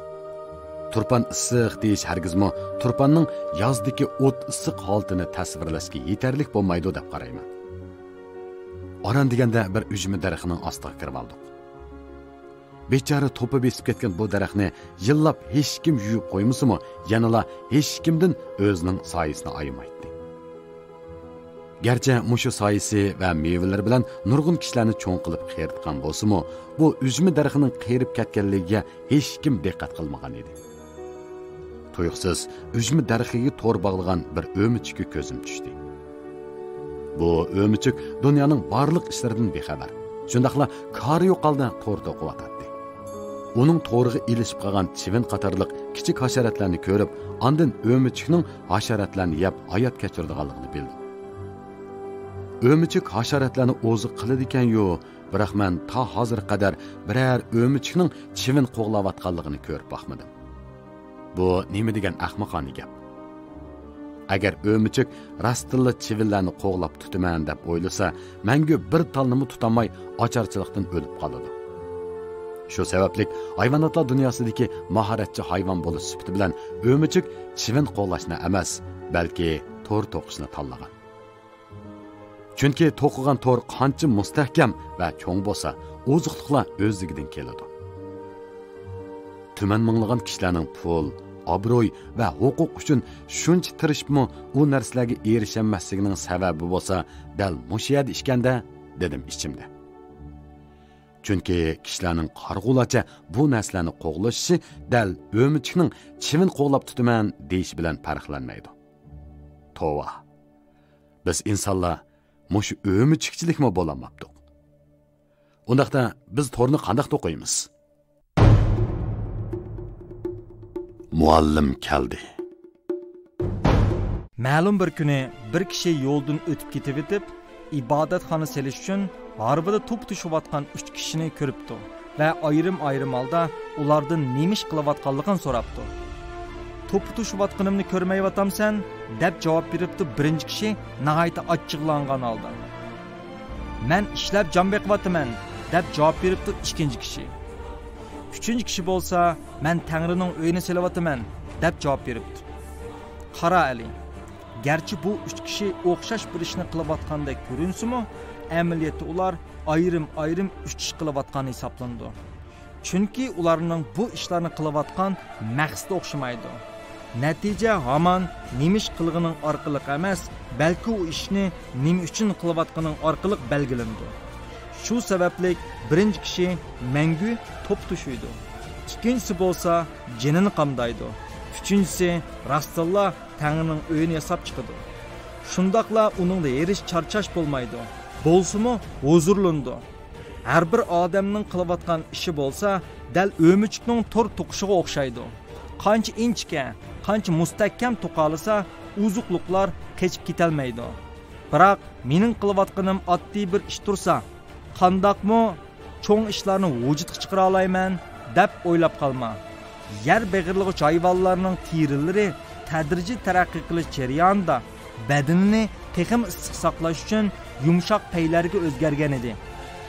تۇرپان ئىسسىق دېيىش ھەرگىزمۇ تۇرپاننىڭ يازدىكى ئوت ئىسسىق ھالىتىنى تەسۋىرلەشكە يېتەرلىك بولمايدۇ دەپ قارايمەن. ئاران دېگەندە بىر ئۈجمە دەرىخىنىڭ ئاستىغا كىرىۋالدۇق. بىچارە توپا بېسىپ كەتكەن بۇ دەرەخنى يىللاپ ھېچكىم يۇيۇپ قويمىسىمۇ، يەنىلا ھېچكىمدىن ئۆزىنىڭ سايىسىنى ئايىمايتتى. گەرچە مۇشۇ سايىسى ۋە مېۋىلىرى بىلەن نۇرغۇن كىشىلەرنى چوڭ قىلىپ قېرىتقان بولسىمۇ، بۇ ئۈجمە دەرىخىنىڭ قېرىپ كەتكەنلىكىگە ھېچكىم دىققەت قىلمىغان ئىدى. تۇيۇقسىز ئۈجمە دەرىخىگە تور باغلىغان بىر ئۆمۈچۈككە كۆزۈم چۈشتى. بۇ ئۆمۈچۈك دۇنيانىڭ بارلىق ئىشلىرىدىن بىخەۋەر، شۇنداقلا كارى يوق ھالدا تور توقۇۋاتاتتى. ئۇنىڭ تورىغا ئىلىشىپ قالغان چىۋىن قاتارلىق كىچىك ھاشاراتلارنى كۆرۈپ، ئاندىن ئۆمۈچۈكنىڭ ھاشاراتلارنى يەپ ھايات كەچۈرىدىغانلىقىنى بىلدىم. ئۆمۈچۈك ھاشاراتلارنى ئوزۇق قىلىدىكەن-يۇ، بىراق مەن تا ھازىرغا قەدەر بىرەر ئۆمۈچۈكنىڭ چىۋىن قوغلاۋاتقانلىقىنى كۆرۈپ باقمىدىم. بۇ نېمە دېگەن ئەخمىقانە گەپ! ئەگەر ئۆمۈچۈك راستتىنلا چىۋىنلەرنى قوغلاپ تۇتىمەن دەپ ئويلىسا، مەڭگۈ بىر تالنىمۇ تۇتالماي ئاچارچىلىقتىن ئۆلۈپ قالىدۇ. شۇ سەۋەبلىك ھايۋاناتلار دۇنياسىدىكى ماھارەتچى ھايۋان بولۇش سۈپىتى بىلەن ئۆمۈچۈك چىۋىن قوغلاشنى ئەمەس، بەلكى تور توقۇشنى تاللىغان. چۈنكى توقۇغان تور قانچە مۇستەھكەم ۋە چوڭ بولسا، ئوزۇقلۇقلار ئۆزلۈكىدىن كېلىدۇ. تۈمەن مىڭلىغان كىشىلەرنىڭ پۇل، ئابرۇي ۋە ھوقۇق ئۈچۈن شۇنچە تىرىشىپمۇ ئۇ نەرسىلەرگە ئېرىشەلمەسلىكىنىڭ سەۋەبى بولسا دەل مۇشۇ يەردە ئىكەندە، دېدىم ئىچىمدە. چۈنكى كىشىلەرنىڭ قارىغۇلارچە بۇ نەرسىلەرنى قوغلىشىشى دەل ئۆمۈچۈكنىڭ چىۋىن قوغلاپ تۇتىمەن دېيىشى بىلەن پەرقلەنمەيدۇ. توۋا! بىز ئىنسانلار مۇشۇ ئۆمۈچۈكچىلىكمۇ بولالماپتۇق. ئۇنداقتا بىز تورنى قانداق توقۇيمىز؟ مۇئەللىم كەلدى. مەلۇم بىر كۈنى بىر كىشى يولدىن ئۆتۈپ كېتىۋېتىپ، ئىبادەتخانا سېلىش ئۈچۈن ھارۋىدا توپا توشۇۋاتقان ئۈچ كىشىنى كۆرۈپتۇ ۋە ئايرىم-ئايرىم ھالدا ئۇلاردىن نېمە ئىش قىلىۋاتقانلىقىنى سوراپتۇ. «توپا توشۇۋاتقىنىمنى كۆرمەيۋاتامسەن؟» دەپ جاۋاب بېرىپتۇ بىرىنچى كىشى ناھايىتى ئاچچىقلانغان ھالدا. «مەن ئىشلەپ جان بېقىۋاتىمەن، دەپ جاۋاب بېرىپتۇ ئىككىنچى كىشى. ئۈچىنچى كىشى بولسا، مەن تەڭرىنىڭ ئۆيىنى سېلىۋاتىمەن، دەپ جاۋاب بېرىپتۇ. قارا ئەلى، گەرچە بۇ ئۈچ كىشى ئوخشاش بىر ئىشنى قىلىۋاتقاندەك كۆرۈنسىمۇ، ئەمەلىيەتتە ئۇلار ئايرىم-ئايرىم ئۈچ ئىش قىلىۋاتقان ھېسابلىنىدۇ. چۈنكى ئۇلارنىڭ بۇ ئىشلارنى قىلىۋاتقان مەقسىتى ئوخشىمايدۇ. نەتىجە ھامان نېمە ئىش قىلغىنىڭ ئارقىلىق ئەمەس، بەلكى ئۇ ئىشنى نېمە ئۈچۈن قىلىۋاتقىنىڭ ئارقىلىق بەلگىلىنىدۇ. شۇ سەۋەبلىك بىرىنچى كىشى مەڭگۈ توپا توشۇيدۇ. ئىككىنچىسى بولسا جېنىنى قامدايدۇ. ئۈچىنچىسى راستتىنلا تەڭرىنىڭ ئۆيىنى ياساپ چىقىدۇ. شۇنداقلا ئۇنىڭدا ھېرىس-چارچاش بولمايدۇ. بولسىمۇ ھۇزۇرلىنىدۇ. ھەر بىر ئادەمنىڭ قىلىۋاتقان ئىشى بولسا دەل ئۆمۈچۈكنىڭ تور توقۇشىغا ئوخشايدۇ. قانچە ئىنچىكە، قانچە مۇستەھكەم توقالىسا، ئوزۇقلۇقلار قېچىپ كېتەلمەيدۇ. بىراق مېنىڭ قىلىۋاتقىنىم ئاددىي بىر ئىش تۇرسا، قانداقمۇ چوڭ ئىشلارنى ۋۇجۇدقا چىقىرالايمەن دەپ ئويلاپ قالما. يەر بېغىرلىغۇچ ھايۋانلارنىڭ تېرىلىرى تەدرىجىي تەرەققىي قىلىش جەريانىدا بەدىنىنى تېخىمۇ ئىسسىق ساقلاش ئۈچۈن يۇمشاق پەيلەرگە ئۆزگەرگەن ئىدى.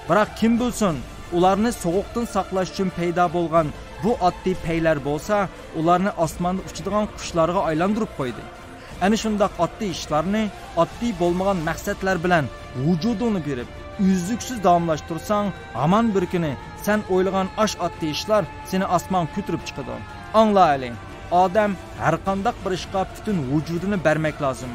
بىراق كىم بىلسۇن، ئۇلارنى سوغۇقتىن ساقلاش ئۈچۈن پەيدا بولغان بۇ ئاددىي پەيلەر بولسا، ئۇلارنى ئاسماندا ئۇچىدىغان قۇشلارغا ئايلاندۇرۇپ قويدى. ئەنە شۇنداق ئاددىي ئىشلارنى ئاددىي بولمىغان مەقسەتلەر بىلەن ۋۇجۇدۇڭنى بېرىپ، ئۈزلۈكسىز داۋاملاشتۇرساڭ، ھامان بىر كۈنى سەن ئويلىغان ئاش ئاددىي ئىشلار سېنى ئاسمانغا كۆتۈرۈپ چىقىدۇ. ئاڭلا ئەلى، ئادەم ھەرقانداق بىر ئىشقا پۈتۈن ۋۇجۇدىنى بەرمەك لازىم.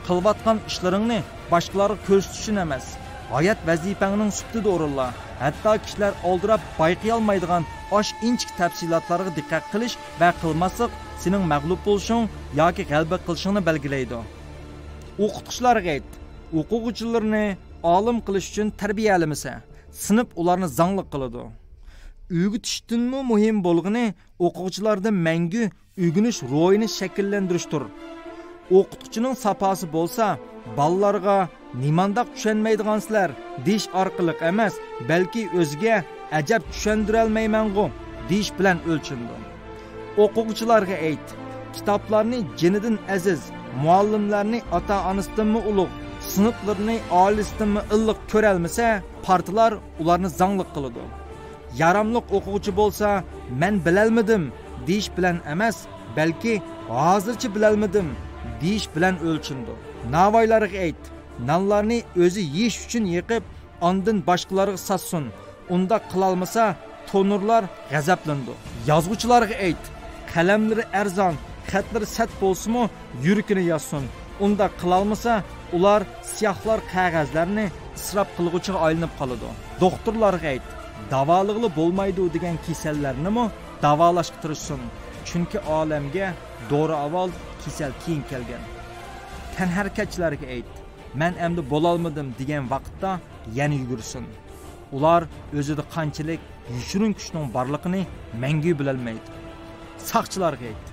قىلىۋاتقان ئىشلىرىڭنى باشقىلارغا كۆرسىتىش ئۈچۈن ئەمەس، ھايات ۋەزىپەڭنىڭ سۈپىتىدە ئورۇنلا. ھەتتا كىشىلەر ئالدىراپ بايقىيالمايدىغان ئاش ئىنچىكە تەپسىلاتلارغا دىققەت قىلىش ۋە قىلماسلىق سېنىڭ مەغلۇپ بولۇشۇڭ ياكى غەلىبە قىلىشىڭنى بەلگىلەيدۇ. ئوقۇتقۇچىلارغا ئېيت، ئوقۇغۇچىلىرىنى ئالىم قىلىش ئۈچۈن تەربىيەلىمىسە، سىنىپ ئۇلارنى زاڭلىق قىلىدۇ. ئۆگىتىشتىنمۇ مۇھىم بولغىنى ئوقۇغۇچىلاردا مەڭگۈ ئۆگىنىش روھىنى شەكىللەندۈرۈشتۇر. ئوقۇتقۇچىنىڭ ساپاسى بولسا، بالىلارغا «نېمانداق چۈشەنمەيدىغانسىلەر» دېيىش ئارقىلىق ئەمەس، بەلكى ئۆزىگە «ئەجەب چۈشەندۈرەلمەيمەنغۇ» دېيىش بىلەن ئۆلچىنىدۇ. ئوقۇغۇچىلارغا ئېيت، كىتابلارنى جېنىدىن ئەزىز، مۇئەللىملەرنى ئاتا-ئانىسىدىنمۇ ئۇلۇغ، سىنىپلىرىنى ئائىلىسىدىنمۇ ئىللىق كۆرەلمىسە، پارتىلار ئۇلارنى زاڭلىق قىلىدۇ. ياراملىق ئوقۇغۇچى بولسا، «مەن بىلەلمىدىم» دېيىش بىلەن ئەمەس، بەلكى «ھازىرچە بىلەلمىدىم» دېيىش بىلەن ئۆلچىنىدۇ. ناۋايلارغا ئېيت، نانلارنى ئۆزى يېيىش ئۈچۈن يېقىپ، ئاندىن باشقىلارغا ساتسۇن. ئۇنداق قىلالمىسا، تونۇرلار غەزەپلىنىدۇ. يازغۇچىلارغا ئېيت، قەلەملىرى ئەرزان، خەتلىرى سەت بولسىمۇ، يۈرىكىنى يازسۇن. ئۇنداق قىلالمىسا، ئۇلار سىياھلار قەغەزلەرنى ئىسراپ قىلغۇچىغا ئايلىنىپ قالىدۇ. دوختۇرلارغا ئېيت، داۋالىغىلى بولمايدۇ دېگەن كېسەللەرنىمۇ داۋالاشقا تىرىشسۇن. چۈنكى ئالەمگە دورا ئاۋۋال، كېسەل كېيىن كەلگەن. تەنھەرىكەتچىلەرگە ئېيت، «مەن ئەمدى بولالمىدىم» دېگەن ۋاقىتتا يەنە يۈگۈرسۇن. ئۇلار ئۆزىدە قانچىلىك يوشۇرۇن كۈچنىڭ بارلىقىنى مەڭگۈ بىلەلمەيدۇ. ساقچىلارغا ئېيت،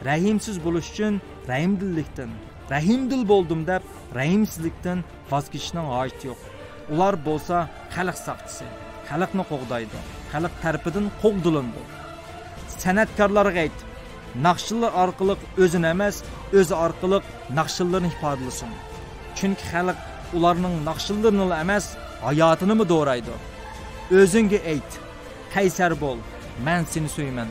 رەھىمسىز بولۇش ئۈچۈن رەھىمدىللىكتىن، رەھىمدىل بولدۇم دەپ رەھىمسىزلىكتىن ۋاز كېچىشنىڭ ھاجىتى يوق. ئۇلار بولسا خەلق ساقچىسى، خەلقنى قوغدايدۇ، خەلق تەرىپىدىن قوغدىلىنىدۇ. سەنئەتكارلارغا ئېيت، ناخشىلار ئارقىلىق ئۆزىنى ئەمەس، ئۆزى ئارقىلىق ناخشىلىرىنى ئىپادىلىسۇن. چۈنكى خەلق ئۇلارنىڭ ناخشىلىرىنىلا ئەمەس، ھاياتىنىمۇ دورايدۇ. ئۆزۈڭگە ئېيت، قەيسەر بول، مەن سېنى سۆيىمەن.